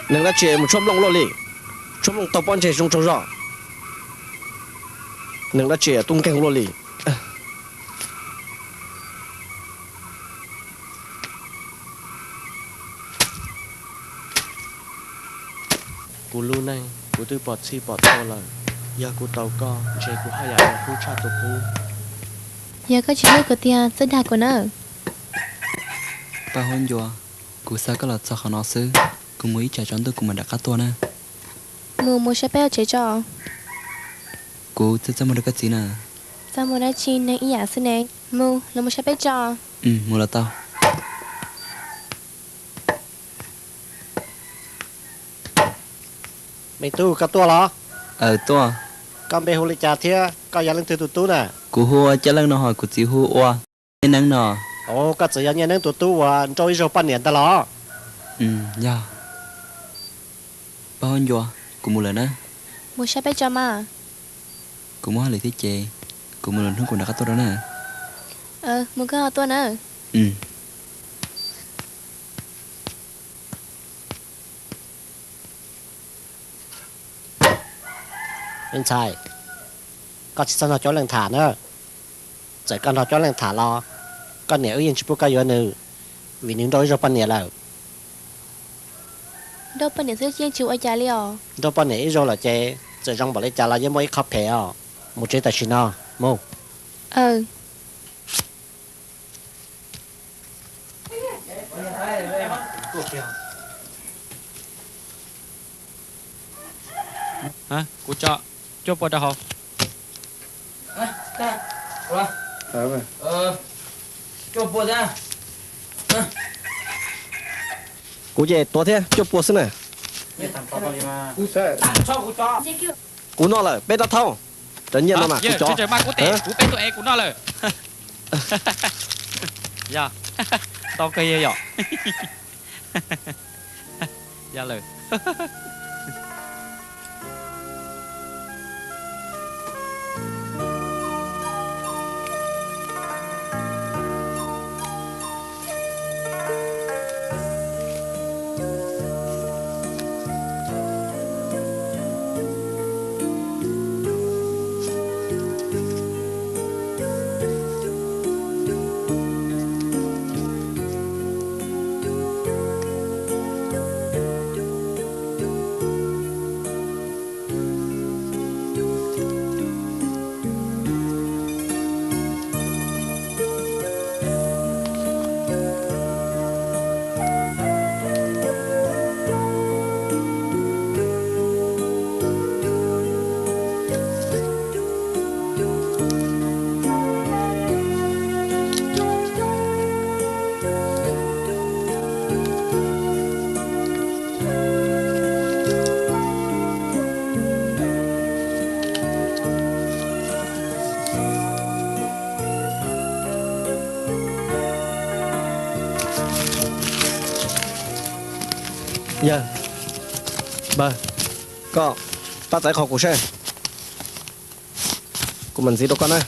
Neeg dab tsi mus tshuab nplooj luaj li? Tshuab nplooj taug pob ntseg zoo tsaug zog. Neeg dab tsi tub nkeeg luaj li? Kuv lub neej kuv twb pom txhij pom txhua lawm. Yog kuv tau koj ntshe kuv haj yam yuav hlub tshaj tus qub. Yog koj tsis hlub kuv tiag txhob dag kuv nawb. Paj Huab Ncua, kuv xa koj los txog qhov no xwb, kuv mus ib tsam tsaus ntuj kuv mam rov qab tuaj na. Mus, mus saib peb lub tsev tso. Kuv txawj txaj muag rau koj txiv na. Txaj muag dab tsi, neeg ib yam xwb ne. Mus, los mus saib peb tso. Mus los tau. Me tub, koj tuaj los? Aws, tuaj. Koj npe hu li cas thiab koj yog leej twg tus tub na? Kuv hu ua Caj Leej no, ho kuv txiv hu ua Nyiaj Neeb no. Ov, koj txawm yog Nyiaj Neeb tus tub uas nrauj ib zaug poj niam ntag los? Yog. Paj Huab Ncua, kuv mus lawm na. Mus saib peb tso mas. Kuv muaj hauj lwm thiab ces kuv mus lwm hnub kuv rov qab tuaj rau na. Mus koj ho tuaj na. Me ntxhais, koj tsis txhob nrog Cob Leej tham na. Txawm koj nrog Cob Leej tham los koj niam wb yeej tsis pub koj yuav nws, vim nws nrauj ib zaug poj niam lawm. Nrauj poj niam xwb yeej tsis ua cas li os. Nrauj poj niam ib zaug lawm ces txawm zoo npaum li cas los yeej muaj ib qho phem os. Mus tsev tam sim no, mus. Kuv tso cuaj pua rau hauv. Kuv ces tuav thiab cuaj pua xwb na. Kuv noj lawm peb rab thaub. Cov nyiaj no mas kuv cov. Kuv peb tuaj es kuv noj lawm. Yog, tau kawg yog. Yog lawm. Yawg, npawg, koj pab txais qhov kuv seb, kuv mam ntxiv rau koj na.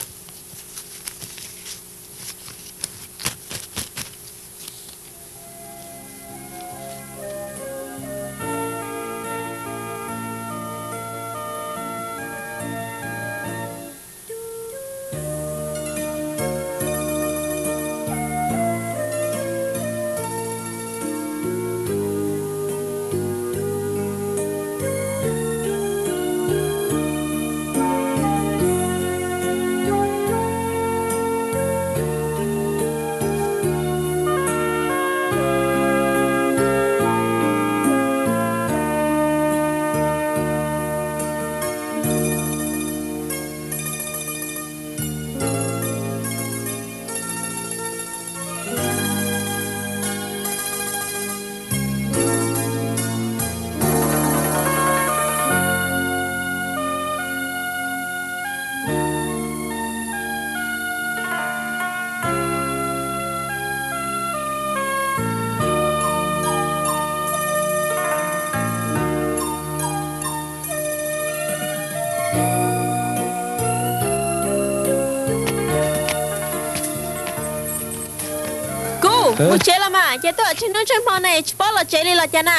Kuv mus tsev los mas, ces tuaj tsheej hnub tsheej hmo ne tsis paub los tsev li los cas na?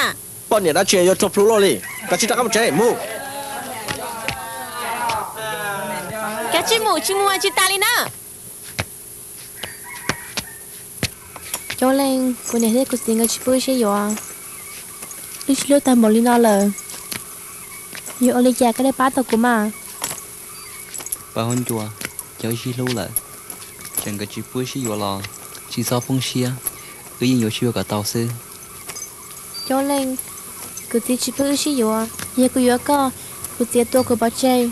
Poj niam dab tsi yuav rhuav plhu luaj li, koj tsis rov qab mus tsev mus. Koj tsis mus, tsis mus mas tsis tas li na. Coob leej, kuv niam thiab kuv txiv nkawd tsis pub wb sib yuav, wb sib hlub tag npaum li no lawm, yuav ua li cas koj thiaj pab tau kuv mas? Paj Huab Ncua, yog wb sib hlub lawm, txawm nkawd tsis pub wb sib yuav los tsis txhob poob siab, wb yeej yuav sib yuav kom tau xwb. Coob leej, kuv txiv tsis pub wb sib yuav, yog kuv yuav koj, kuv txiv tua kuv pov tseg,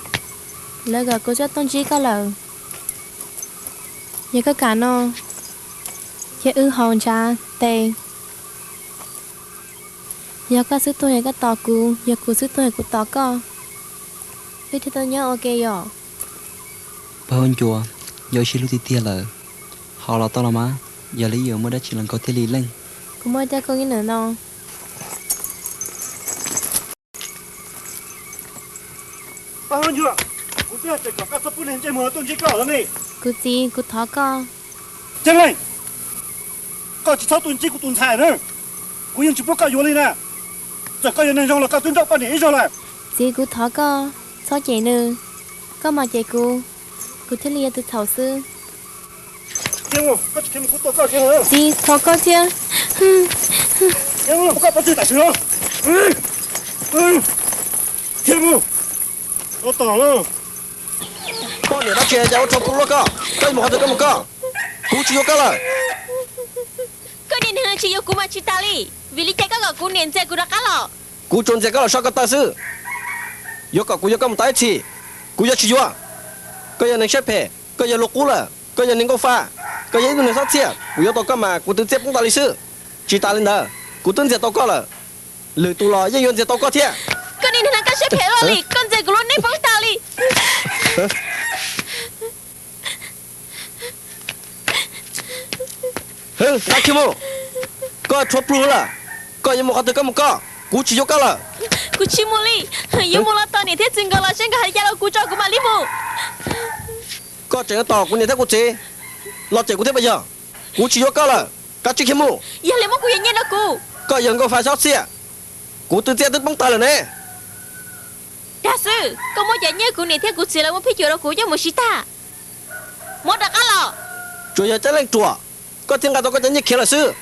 lawv kom kuv txhob tuaj ntsib koj lawm. Yog koj kam no, cia wb haus ntshav tes. Yog koj xub tuag yog koj tos kuv, yog kuv xub tuag yog kuv tos koj, wb thiaj tau nyob ua ke yom. Paj Huab Ncua, yog wb sib hlub tiag tiag lawm, haus los tau los mas, yog li yuav muaj dab tsi los nkaug thiaj li leej. Kuv muaj coj koj ib num no. Paj Huab Ncua, kuv twb hais tias kom koj txhob pub niag ntsej muag tuaj ntsib koj lawm ne. Kuv txiv, kuv thov koj. Coob leej, koj tsis txhob tuaj ntsib kuv tus ntxhais na, kuv yeej tsis pub koj yuav li na. Txawm koj yog neeg zoo los koj twb nrauj poj niam ib zaug lawm. Txiv, kuv thov koj txhob cem nws, koj mas cem kuv, kuv thiaj li yog tus txhaum xwb. Txiv, thov koj thiab. Poj niam dab tsi cas ua rhuav plhu luaj koj, koj yuav mus qhov twg koj mus koj, kuv tsis yuav koj lawm. Koj niag neeg tsis yuav kuv mas tsis tas li, vim li cas koj kom kuv niam ntxias kuv rov qab los? Kuv tsuas ntxias koj los so koj taw xwb. Yuav kom kuv yuav koj mus tau ib txhis, kuv yuav tsis yuav. Koj yog neeg siab phem, koj yog luag qub lawm, koj yog niag nkauj fa, koj yog ib tug neeg xob txhiaj. Kuv yuav tau koj mas kuv twv txiaj poob tas li xwb. Tsis tas li ntawd, kuv twb ntxias tau koj lawm. Lwm tus los yeej yuav ntxias tau koj thiab. Koj niag neeg no koj siab phem luaj li, koj ntxias kuv lub neej poob tas li. Hwb, Dab Khiv Mus, koj rhuav plhu lawm, koj yuav mus qhov twg koj mus koj, kuv tsis yuav koj lawm. Kuv tsis mus li, yuav mus los tos niam thiab txiv nkawd los seb nkawd hais li cas rau kuv tso kuv mam li mus. Koj tseem yuav tos kuv niam thiab kuv txiv los cem kuv thiab puas yog? Kuv tsis yuav koj lawm, Dab Khiv Mus. Yog li muab kuv yam nyiaj rau kuv. Koj yog nkauj fa xob txhiaj, kuv twv txiaj twb poob tag lawm ne. Dag xwb, koj muab cov nyiaj kuv niam thiab kuv txiv lawv muab phij cuam rau kuv coj mus siv tag. Muab rov qab los. Tsuas yog Ceeb Leej ruam, koj thiaj nqa tau koj cov nyiaj khiav lawm xwb.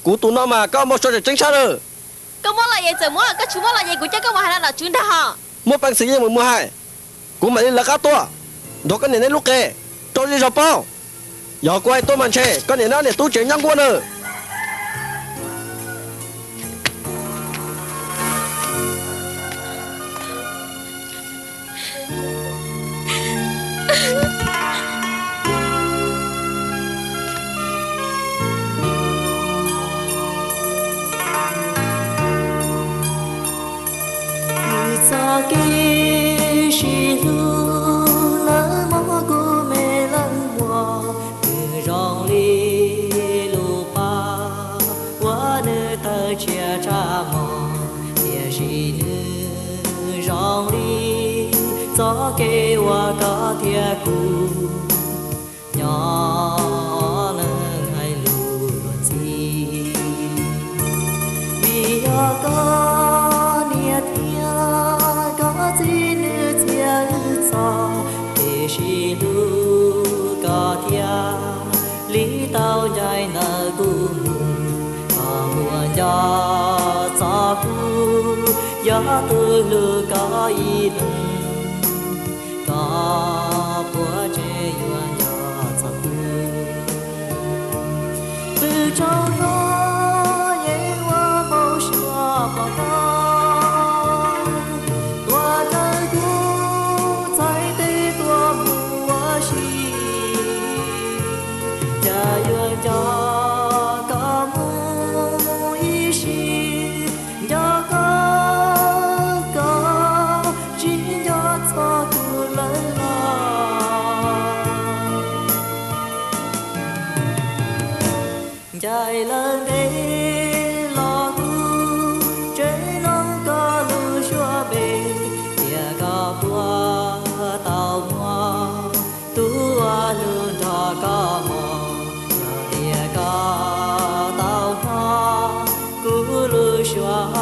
Kuv tus no mas koj muaj suab tseem ceeb tshaj lawm. Koj muab los ces txawm muab, koj tsis muab los ces kuv coj koj mus hais rau nom tswv nrog hos. Muaj peev xwm yeej mus mus hais. Kuv mam li lawv qab tuaj nrog koj niam neb lub qe rau zej zog paub. Yog kuv hais tuaj mas ntshe koj niam neb ob niam tub tseem nyob nkuaj nawb. Txoj kev sib hlub lawv muab kuv me leej muam, nws zoo li lub paj uas nws tawg tshiab tshaj mog, tiam sis nws zoo li txoj kev uas koj thiab kuv nyob leej hais lus luag ntxhi. Vim yog koj niam thiab koj txiv nws txiav wb txog, tiam sis hlub koj thiab li tau ncaim ntawm kuv mus. Koj puas nco txog kuv, yog tus hlub koj ib leeg, koj puas tseem yuav nco txog kuv? Pw tsaug zog yeej ua npau suav pom koj tuaj raws kuv txhais tes tuaj mus ua si. Cas yuav nco koj mus ib sim, nco koj, koj tsis nco txog kuv lawm los? Ncaim lawm ntev los kuv tseem mloog koj lub suab npe, tias koj puas tau muaj tus uas hlub nrog koj mog. Yog tias koj tau hnov kuv lub suab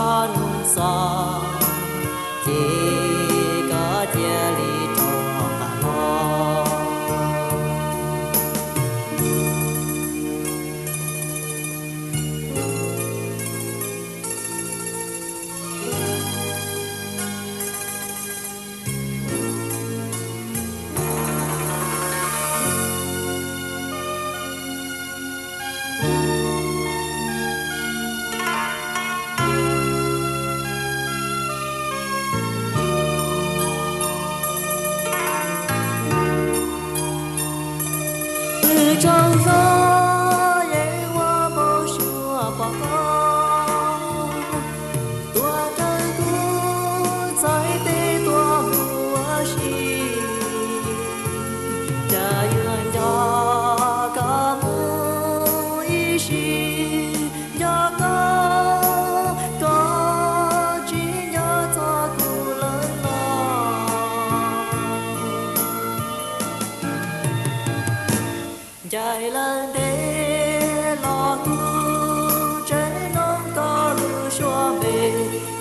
Lawm ntev los kuv tseem hlub koj lub suab npe,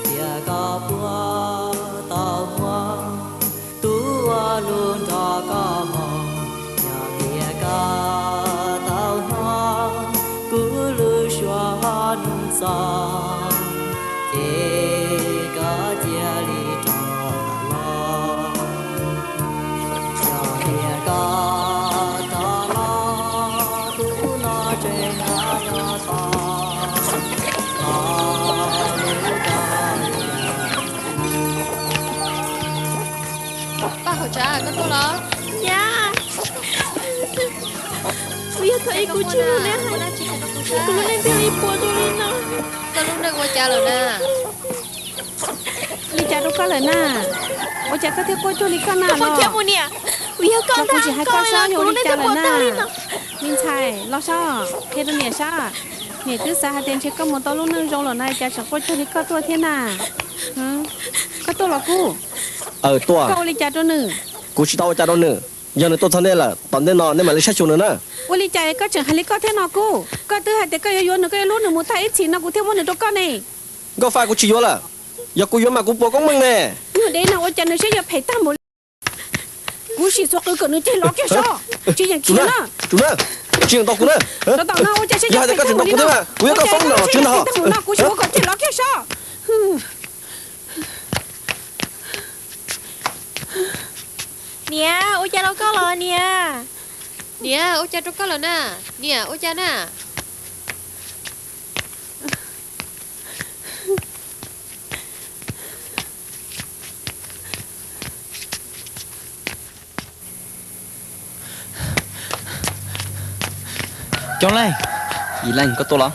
tias koj puas tau muaj tus uas hlub nrog koj mus, yog tias koj tau hnov kuv lub suab nug txog, ces koj cia li rov los. Yog tias koj rov los, kuv no tseem hnav nyob tos, tos lub koj. Paj Hauv Tsav, koj tuaj los? Nyab, kuv yog thaum ub kuv tsis hlub nej, kuv hlub nej tiag li puas zoo li no. Koj lub neej ua cas lawm na? Ua li cas rau koj lawm na? Ua cas koj thiaj quaj cuag li koj na los? Kuv yog koj ntag, kuv tsis hais koj saib yog ua li cas lawm na. Me ntxhais, los saib, qhia rau niam saib. Niam twb xav hais tias ntshe koj mus tau lub neej zoo lawm na, cas tseem quaj cuag li koj tuaj thiab na. Koj tuaj los kuj? Koj ua li cas rau nws? Kuv tsis tau ua cas rau nws. Yog nws tuaj txog ntej lawm, tom ntej no nej mam li saib xyuas nws na. Ua li cas koj tseem hais li koj thiab no kuj? Koj twb hais tias koj yuav yuav nws, koj yuav hlub nws mus tag ib txhis no kuv thiaj muab nws rau koj ne. Nkauj Faj, kuv tsis yuav lawm. Yog kuv yuav mas kuv puas koob meej ne. Nyuag dev no ua cas nws siab yuav phem tag npaum li. Kuv sim txuas qws kom nws ceg los kiag saib. Tsis yeem khiav na. Tsis yeem tau kuv na. Tab tom no ua cas siab yuav phem tag npaum li no. Kuv yuav koj foob los tsis ntag. Kuv sim ua kom ceg los kiag saib. Niam, ua cas rau koj los niam? Niam, ua cas rau koj lawm na? Niam, ua cas na? Coob leej. Yim Leej, koj tuaj los?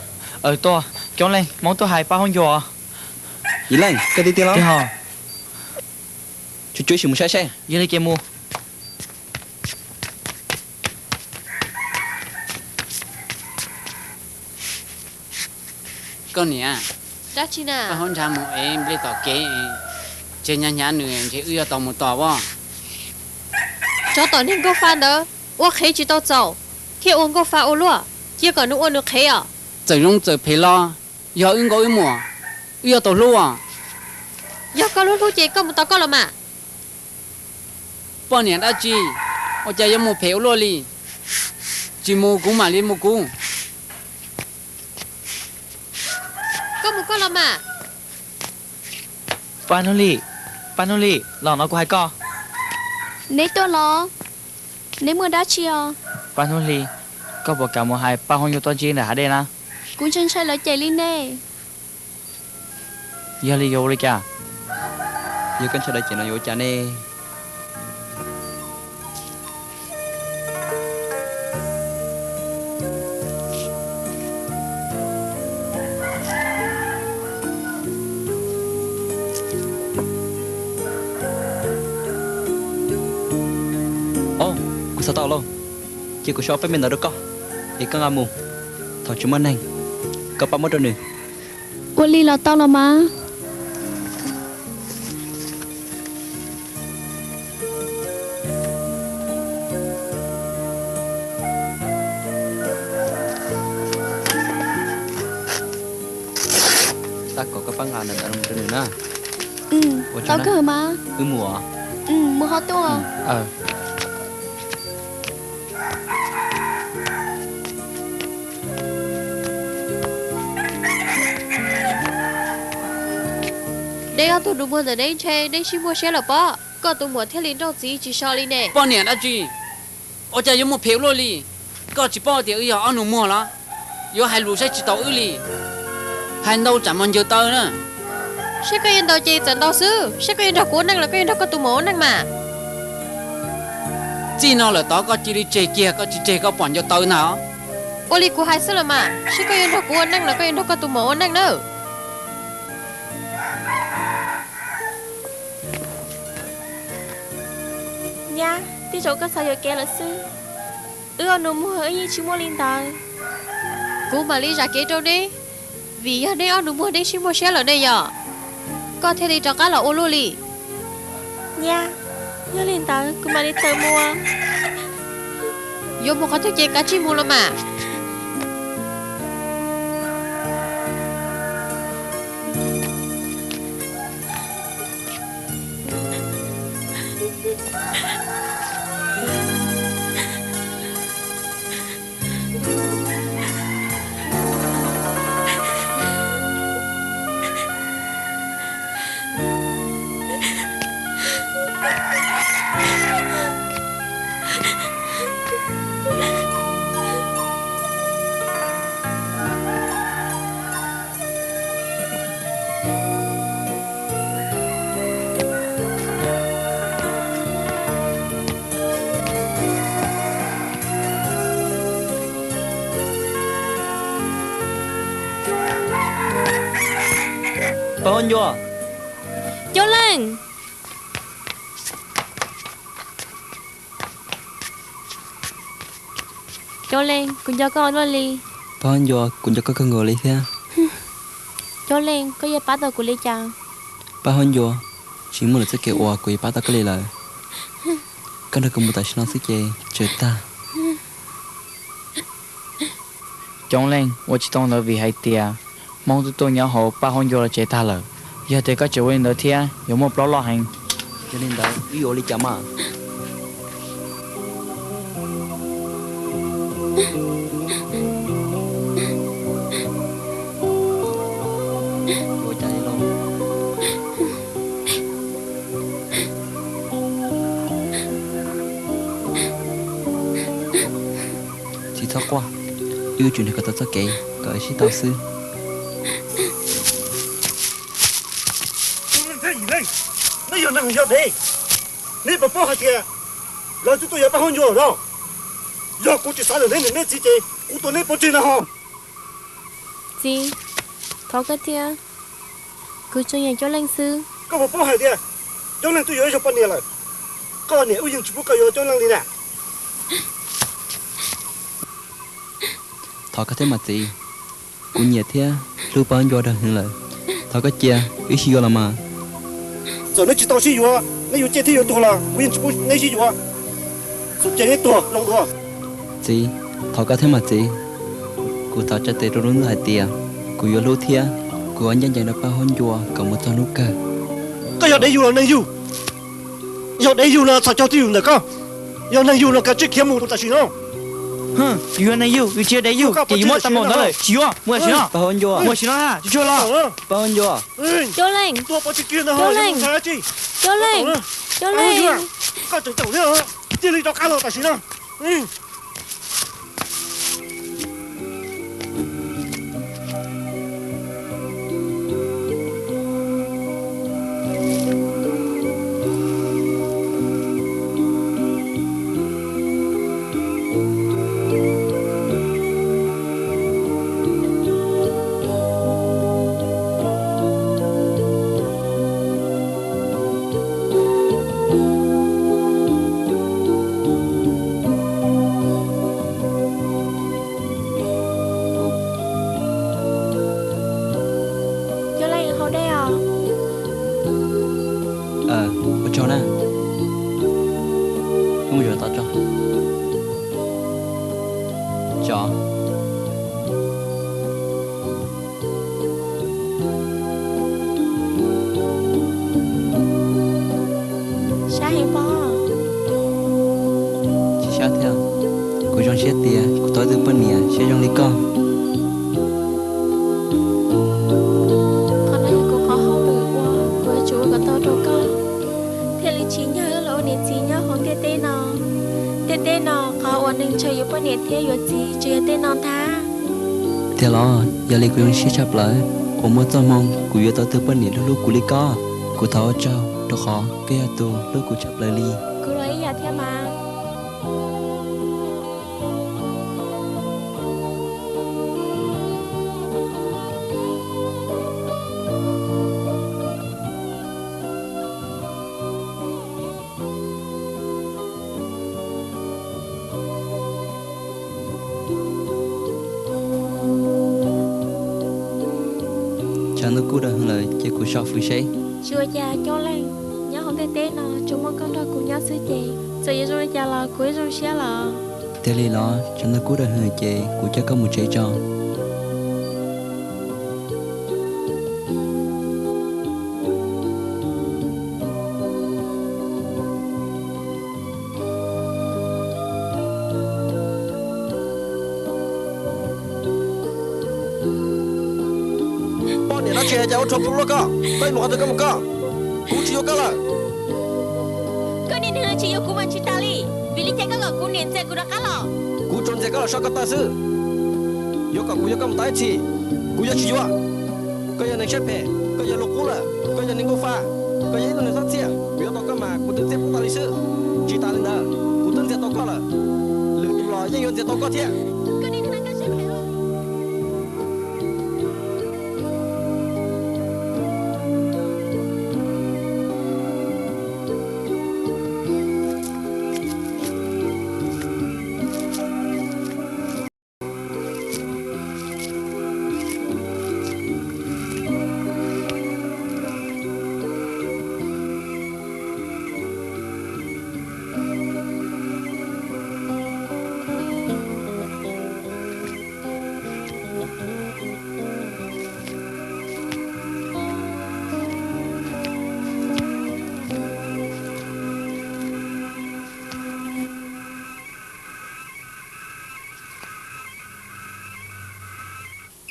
Tuaj. Coob leej, Hmoob tuaj hais Paj Hauv Yuam. Yim Leej, koj tiag tiag los? Tsuag tsuag sim mus saib seb. Yog li ces mus. Koj niam, Paj Hauv Ntshav mus ev nplej tom kev, ntshe hnyav hnyav nws ntshe wb yuav tau mus tos as. Tsov tom niag Nkauj Faj ntawd ua qhev tsis tau txaus, thiaj ua Nkauj Faj ua luaj, cia kom nws ua nws qhev os. Txawm zoo txawm phem los yog wb nkauj wb muam, wb yuav tau hlub os. Yog koj hlub hlub ces koj mus tos koj los mas. Poj niam dab tsi, ua cas yuav mus phem ua luaj li? Tsis mus kuv mam li mus kuv. Koj mus koj los mas. Paj Hnub Hli, Paj Hnub Hli, los no kuv hais koj. Neb tuaj los? Neb muaj dab tsi os? Paj Hnub Hli, koj puas kam mus hais Paj Hauv Yuam tuaj ntsib ntawm hav dej na? Kuv ntshai ntshai lawv cem li nej. Yog li yuav ua li cas? Yog koj ntshai lawv cem no yuav ua cas ne? Au, kuv xav tau lauj. Cia kuv sau peb me ntawv rau koj, es koj nqa mus. Thaum tsis muaj neeg, koj pab muab rau nws. Ua li los tau los mas. Tab kom koj pab nqa ntawv mus rau nws na. Ua tsaug na. Wb mus os. Mus ho tuaj. Neb ob tug nus muag ntawm neb ntshe neb sib muaj siab lawm pob, koj tus muam thiaj li nrauj txiv tsis so li ne. Poj niam dab tsi, ua cas yuav muaj phem ua luaj li? Koj tsis paub tias wb yog ob nus muag los? Yuav hais lus saib tsis taus wb li. Hais ntau tsam mos ncaws taw na. Saib koj yuav ntaus ces txawm ntaus xwb, saib koj yuav nrog kuv ua neej los koj yuav nrog koj tus muam ua neej mas. Txij no lawm tod koj cia li tseg kiag, koj tsis tseg koj pom ncaws taw ntag os. Ua li kuv hais xwb los mas, saib koj yuav nrog kuv ua neej los koj yuav nrog koj tus muam ua neej nawb. Nyab, tej zaum koj xav yuam kev lawm xwb. Wb ob nus muag wb yeej tsis muaj li ntawd. Kuv mam li zam kev rau neb, vim yog neb ob nus muag neb sib muaj siab lawm ne yom. Koj thiaj li rov qab los ua luaj li. Nyab, yog li ntawd kuv mam li tawm mus. Yuav mus qhov twg ces kav tsij mus los mas. Pab Huab Ncua. Coob Leej. Coob Leej, kuv nco koj ua luaj li. Pab Huab Ncua, kuv nco koj kawg nkaus li thiab. Coob Leej, koj yuav pab tau kuv li cas? Pab Huab Ncua, tsis muaj lwm txoj kev uas kuv yuav pab tau koj li lawm. Koj nrog kuv mus tam sim no xwb ces tsawg tag. Coob Leej, ua tsis tau ntawd vim hais tias Hmoob twb tuaj nyob hauv Pab Huab Ncua lawv tsev tag lawm. Yog tias koj tseem ua li ntawd thiab yuav muaj plaub loj heev. Yog li ntawd wb yuav ua li cas mas? Ua cas li lauj? Txiv, txhob quaj, wb yuav tsum nrhiav kom tau txoj kev kom wb sib tau xwb. Neb yog neeg yog dev, neb puas paub hais tias lawv twb tuaj yuav Pab Huab Ncua lawm no? Yog kuv tsis xav lwm neb niam neb txiv ces kuv tua neb pov tseg no ho. Txiv, thov koj thiab, kuv tsuas yog Coob Leej xwb. Koj puas paub hais tias Coob Leej twb yuav ib zaug poj niam lawm? Koj niam wb yeej tsis pub koj yuav Coob Leej li na. Thov koj thiab mas txiv, kuv nyiam thiab hlub Pab Huab Ncua dag heev lawm. Thov koj cia wb sib yuav los mas. Txawm neb tsis tau sib yuav, neb yuav ciaj thiab yuav tuag los kuv yeej tsis pub neb sib yuav. Txhob cia neb tuag zoo dua. Txiv, thov koj thiab mas txiv. Kuv thov tsa tes rau lub ntuj hais tias kuv yuav hlub thiab kuv yuav ncaj ncees rau Pab Huab Ncua kom mus txog hnub kawg. Koj yog dev yug los neeg yug? Yog dev yug no txhos caug twj ywm ntawm koj, yog neeg yug no kav tsij khiav mus tam sim no. Yus yog neeg yug, yus tsis yog dev yug ces yus muab tau mus ntawd lawm, tsis yuav, mus tam sim no. Pab Huab Ncua, mus tam sim no, tsis tshua los. Pab Huab Ncua. Coob Leej, Coob Leej, Coob Leej, koj tseem caum thiab, cia li rov qab los tam sim no. Coob Leej, haus dej os. Ua tsaug na. Wb mus zaum tod tso. Tso. Sab heev pob. Tsis sab thiab, kuv zoo siab tias kuv tau ib tug poj niam siab zoo li koj. Qhov no yog kuv qhov hauj lwm uas kuv yuav tsum ua kom tau rau koj, thiaj li tsim nyog wb los ua niam txiv nyob hauv ntiaj teb no. Ntiaj teb no qhov uas neeg ntshaw yuav poj niam thiab yuav txiv tsuas yog tej no ntag. Tiag los? Yog li kuv zoo siab tshaj plaws uas muaj txoj hmoo kuv yuav tau tus poj niam hlub hlub kuv li koj. Kuv thov ua tsaug rau qhov koj yog tus hlub kuv tshaj plaws li. Kuv los ib yam thiab mas. Tshav ntuj kuj dawb heev lawm, cia kuv so fws seb. Tsis ua cas Coob Leej, nyob hauv ntiaj teb no tsuas muaj koj nrog kuv nyob xwb ces txawm yuav zoo li cas los kuv yeej zoo siab los. Tiag li los? Tsam no kub dawb hwv ces kuv coj koj mus tsev tso. Poj niam dab tsi cas ua rhuav plhu luaj koj? Koj mus qhov twg koj mus koj. Kuv tsis yuav koj lawm. Koj niag neeg tsis yuav kuv mas tsis tas li, vim li cas koj kom kuv niam ntxias kuv rov qab los? Kuv tsuas ntxias koj los so koj tawg xwb. Yuav kom kuv yuav koj mus tau ib txhis, kuv yuav tsis yuav. Koj yog neeg siab phem, koj yog luag qub lawm, koj yog neeg nkauj fa, koj yog ib tug neeg txhob txhiaj. Kuv yuav tau koj mas kuv twb txhiaj pub tas li xwb. Tsis tas li ntawd, kuv twb ntxias tau koj lawm, lwm tus los yeej yuav ntxias tau koj thiab.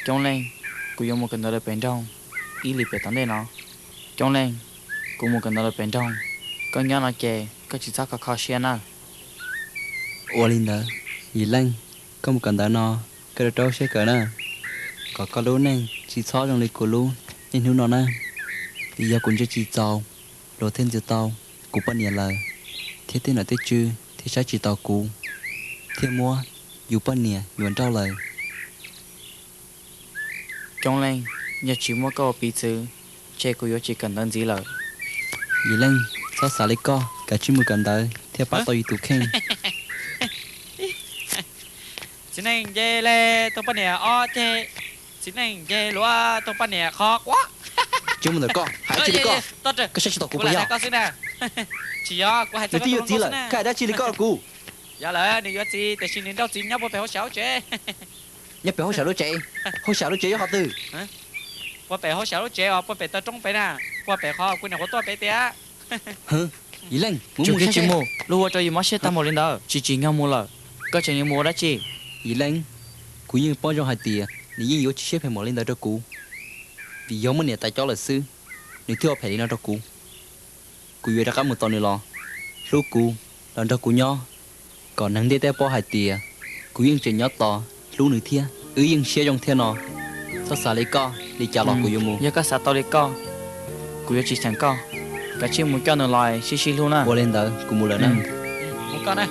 Coob leej, kuv yuav mus kawm ntawv rau pem nroog ib hlis pem tom ntej no. Coob leej, kuv mus kawm ntawv rau pem nroog, koj nyob no ces koj tsis txhob kho kho siab nawb. Ua li ntawd, Yim Leej, koj mus kawm ntawv no, koj rau rau siab kawm na, kom koj lub neej tsis txhob zoo li kuv lub niaj hnub no na. Vim yog kuv ntsia tsis txaus, luag thiaj ntxias tau kuv poj niam lawm, thiab tej nom tej tswv thiaj saib tsis taus kuv, thiaj muab yus poj niam yuav nrauj lawm. Coob leej, yog tsis muab koj ua piv txwv, ces kuv yuav tsis kawm ntawv ntxiv lawm. Yim Leej, txhob xav li koj, kav tsij mus kawm ntawv thiaj pab tau yus tus kheej. Txiv neej nce le tus poj niam ob ceg, txiv neej nce luav tus poj niam qhov quav. Tsis mus ntawm koj, hais dab tsi li koj? Koj saib tsis taus kuv puas yog? Koj xwb na. Tsis yog, kuv hais nws twb yuav txiv lawm, koj hais dab tsi li koj kuv? Yog lawm, nws yuav txiv tiam sis nws nrauj txiv nyob puag pem hauj sam lub tsev. Nyob pem hauj sam lub tsev? Hauj sam lub tsev yog qhov twg? Puag pem hauj sam lub tsev os, puag pem taw roob pem na, puag pem qhov kuv niam quav tuaj pem tiag. Yim Leej, mus mus tsis mus, luag ua rau yus mob siab tag npaum li ntawd, tsis tsim nyog mus lawm, koj tseem yuav mus ua dab tsi? Yim Leej, kuv yeej paub zoo hais tias nws yeej yuav tsis siab phem npaum li ntawd rau kuv, vim yog muab niam tais cob lawm xwb, nws thiaj ua phem li no rau kuv. Kuv yuav rov qab mus tos nws los hlub kuv, los nrog kuv nyob, kom neeg ntiaj teb paub hais tias kuv yeej tseem nyob tos hlub nws thiab, wb yeej siab zoo thiab no. Txhob xav li koj, li cas los kuv yuav mus. Yog koj xav tau li koj, kuv yuav tsis cheem koj. Kav tsij mus coj nws los sib sib hlub na. Ua li ntawd kuv mus lawm na. Mus koj na.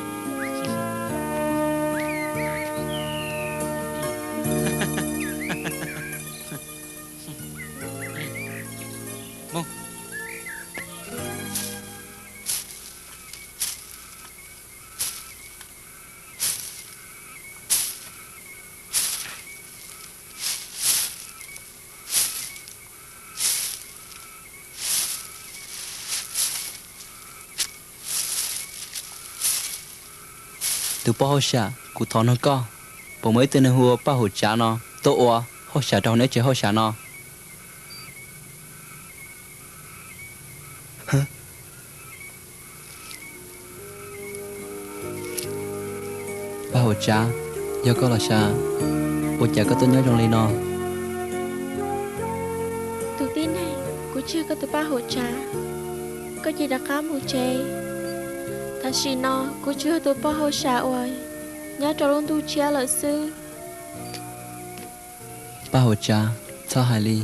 Tus poj hauj sam, kuv thov nug koj, puas muaj ib tug neeg hu ua Paj Huam Tsav no tuaj ua hauj sam rau hauv neb tsev hauj sam no? Paj Huam Tsav, yog koj los sav, ua cas koj tuaj nyob zoo li no? Tus tib neeg, kuv tsis yog koj tus Paj Huam Tsav, koj cia li rov qab mus tsev. Tam sim no kuv tsuas yog tus poj hauj sam uas nyob rau lub ntuj tshiab lawm xwb. Paj Huam Tsav, txhob hais li,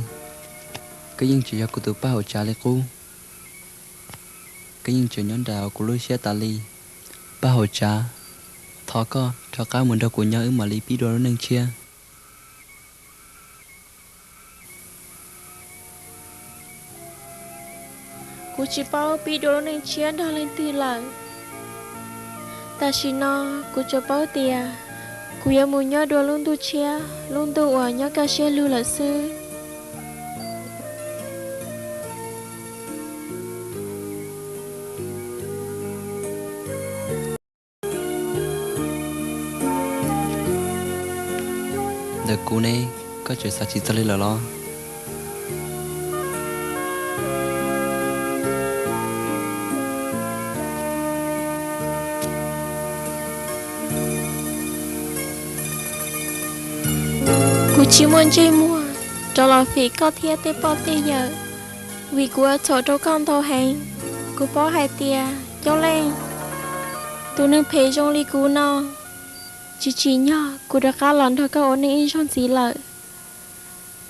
koj yeej tseem yog kuv tus Paj Huam Tsav li qub. Koj yeej tseem nyob nraim hauv kuv lub siab tas li. Paj Huam Tsav, thov koj rov qab mus nrog kuv nyob wb mam li pib dua lub neej tshiab. Kuv tsis paub pib dua lub neej tshiab nrog leej twg lawm. Tam sim no kuv tsuas paub tias kuv yuav mus nyob dua lub ntuj tshiab, lub ntuj uas nyob kaj siab lug lawm xwb. ntawm kuv ne, koj tseem xav tsis txog li lawm los? Kuv tsis muaj ntsej muag rov los fim koj thiab tej poj tej yawm, vim kuv ua txhaum rau koj ntau heev. Kuv paub hais tias Coob Leej, tus neeg phem zoo li kuv no, tsis tsim nyog kuv rov qab los nrog koj ua neej ib zaug ntxiv lawm.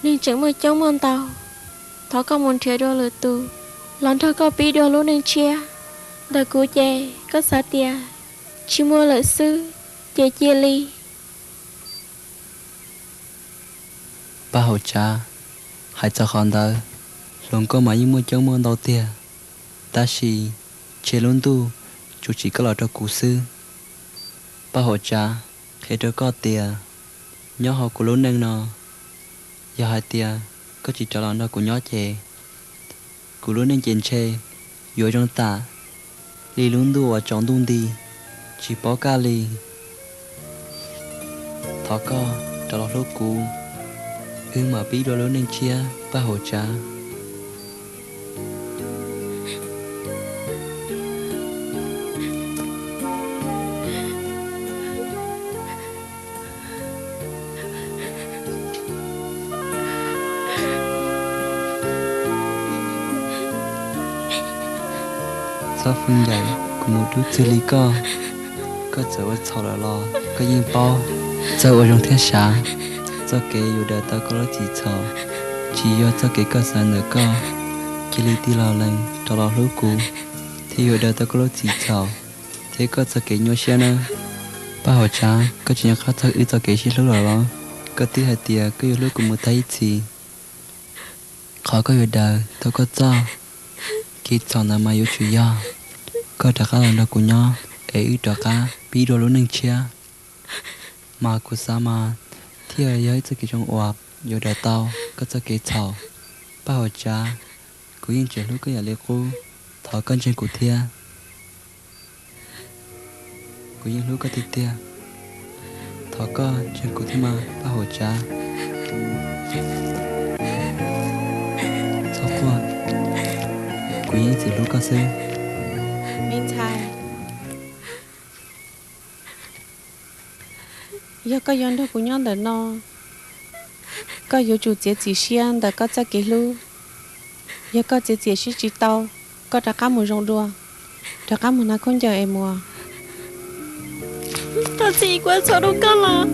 Neeg tseem muaj coob muaj ntau, thov koj mus nrhiav dua lwm tus los nrog koj pib dua lub neej tshiab. Ntawm kuv ces koj xav tias tsis muaj lawm xwb, ces cia li. Paj Hauv Tsav, hais txog qhov ntawd, hluas nkauj mas yeej muaj coob muaj ntau tiag, tab sis ntshe lub ntuj tsuas tsim koj los rau kuv xwb. Paj Hauv Tsav, qhia rau koj tias nyob hauv kuv lub neej no, yog hais tias koj tsis rov los nrog kuv nyob ces kuv lub neej ces ntshe yuav zoo tam li lub ntuj uas tsaus ntuj nti, tsis paub kaj li. Thov koj rov los hlub kuv, wb mam pib dua lub neej tshiab Paj Hauv Tsav. Txhob fwj ncaim kuv mus dub txig li koj. Koj txawm ua txhaum lawm los koj yeej paub, txawj ua zoo thiab sav. Txoj kev yuav daws tau koj lub txim txhaum tsis yog txoj kev koj xav ntawm koj. Cia li tig los lees rov los hlub kuv, thiaj yuav daws tau koj lub txim txhaum thiab koj txoj kev nyuaj siab nawb. Paj Hauv Tsav, koj tsis nco qab txog wb txoj kev sib hlub lawm los? Koj twb hais tias koj yuav hlub kuv mus tag ib txhis. Qhov koj yuav daws tau koj txoj kev txhaum ntawd mas yuav tsum yog koj rov qab los nrog kuv nyob es wb rov qab pib dua lub neej tshiab. Mas kuv xav mas thiaj yog ib txoj kev zoo uas yuav daws tau koj txoj kev txhaum. Paj Hauv Tsav, kuv yeej tseem hlub koj ib yam li qub, thov koj ntseeg kuv thiab. Kuv yeej hlub koj tiag tiag, thov koj ntseeg kuv thiab mas Paj Hauv Tsav. Txhob quaj, kuv yeej ib txwm hlub koj xwb. Me ntxhais, yog koj yuav nrog kuv nyob ntawm no, koj yuav tsum txiav txim siab ntawm koj txoj kev hlub. Yog koj txiav txim siab tsis tau, koj rov qab mus zoo dua, rov qab mus hnav khaub ncaws es mus. Thov txim, kuv ua txhaum rau koj los?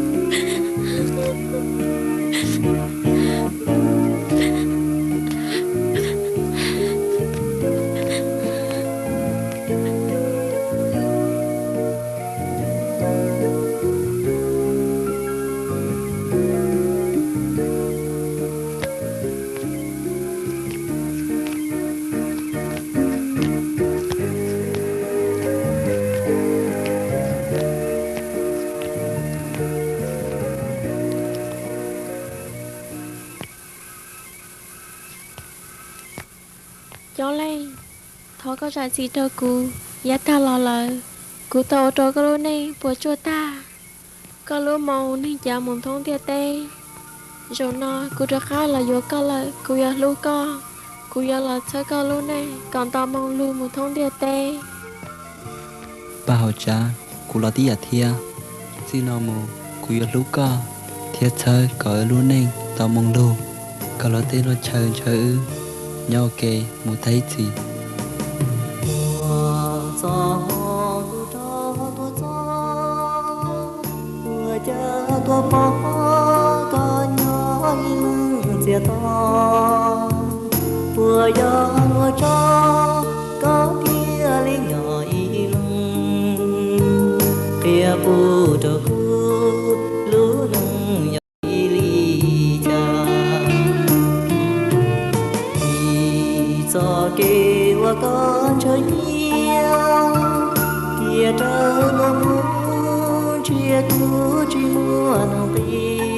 Coob Leej, thov koj zam txim rau kuv. Yav tag los lawm, kuv tau ua rau koj lub neej puas tsuaj tag. Koj lub moo neeg cav mus thoob ntiaj teb. Zaum no kuv rov qab los yuav koj lawm, kuv yuav hlub koj. Kuv yuav los txhawb koj lub neej kom nto moo lug mus thoob ntiaj teb. Paj Hauv Tsav, kuv los tib yam thiab. Txij no mus kuv yuav hlub koj thiab txhawb kom wb lub neej tau moo lug, kom luag tej luag chaw ntshaw wb nyob ua ke mus tag ib txhis. Ua txoj hmoo kuv rov tuaj txog, ua cas tuaj pom koj nyob ib leeg txias to. Puas yog ua tsaug koj thiaj li nyob ib leeg, qhia pub rau kuv lub neej yog li cas. Vim txoj kev uas koj ntshaw nyiam, tiam raws luag mus ntshe kuv tsis muaj nqis.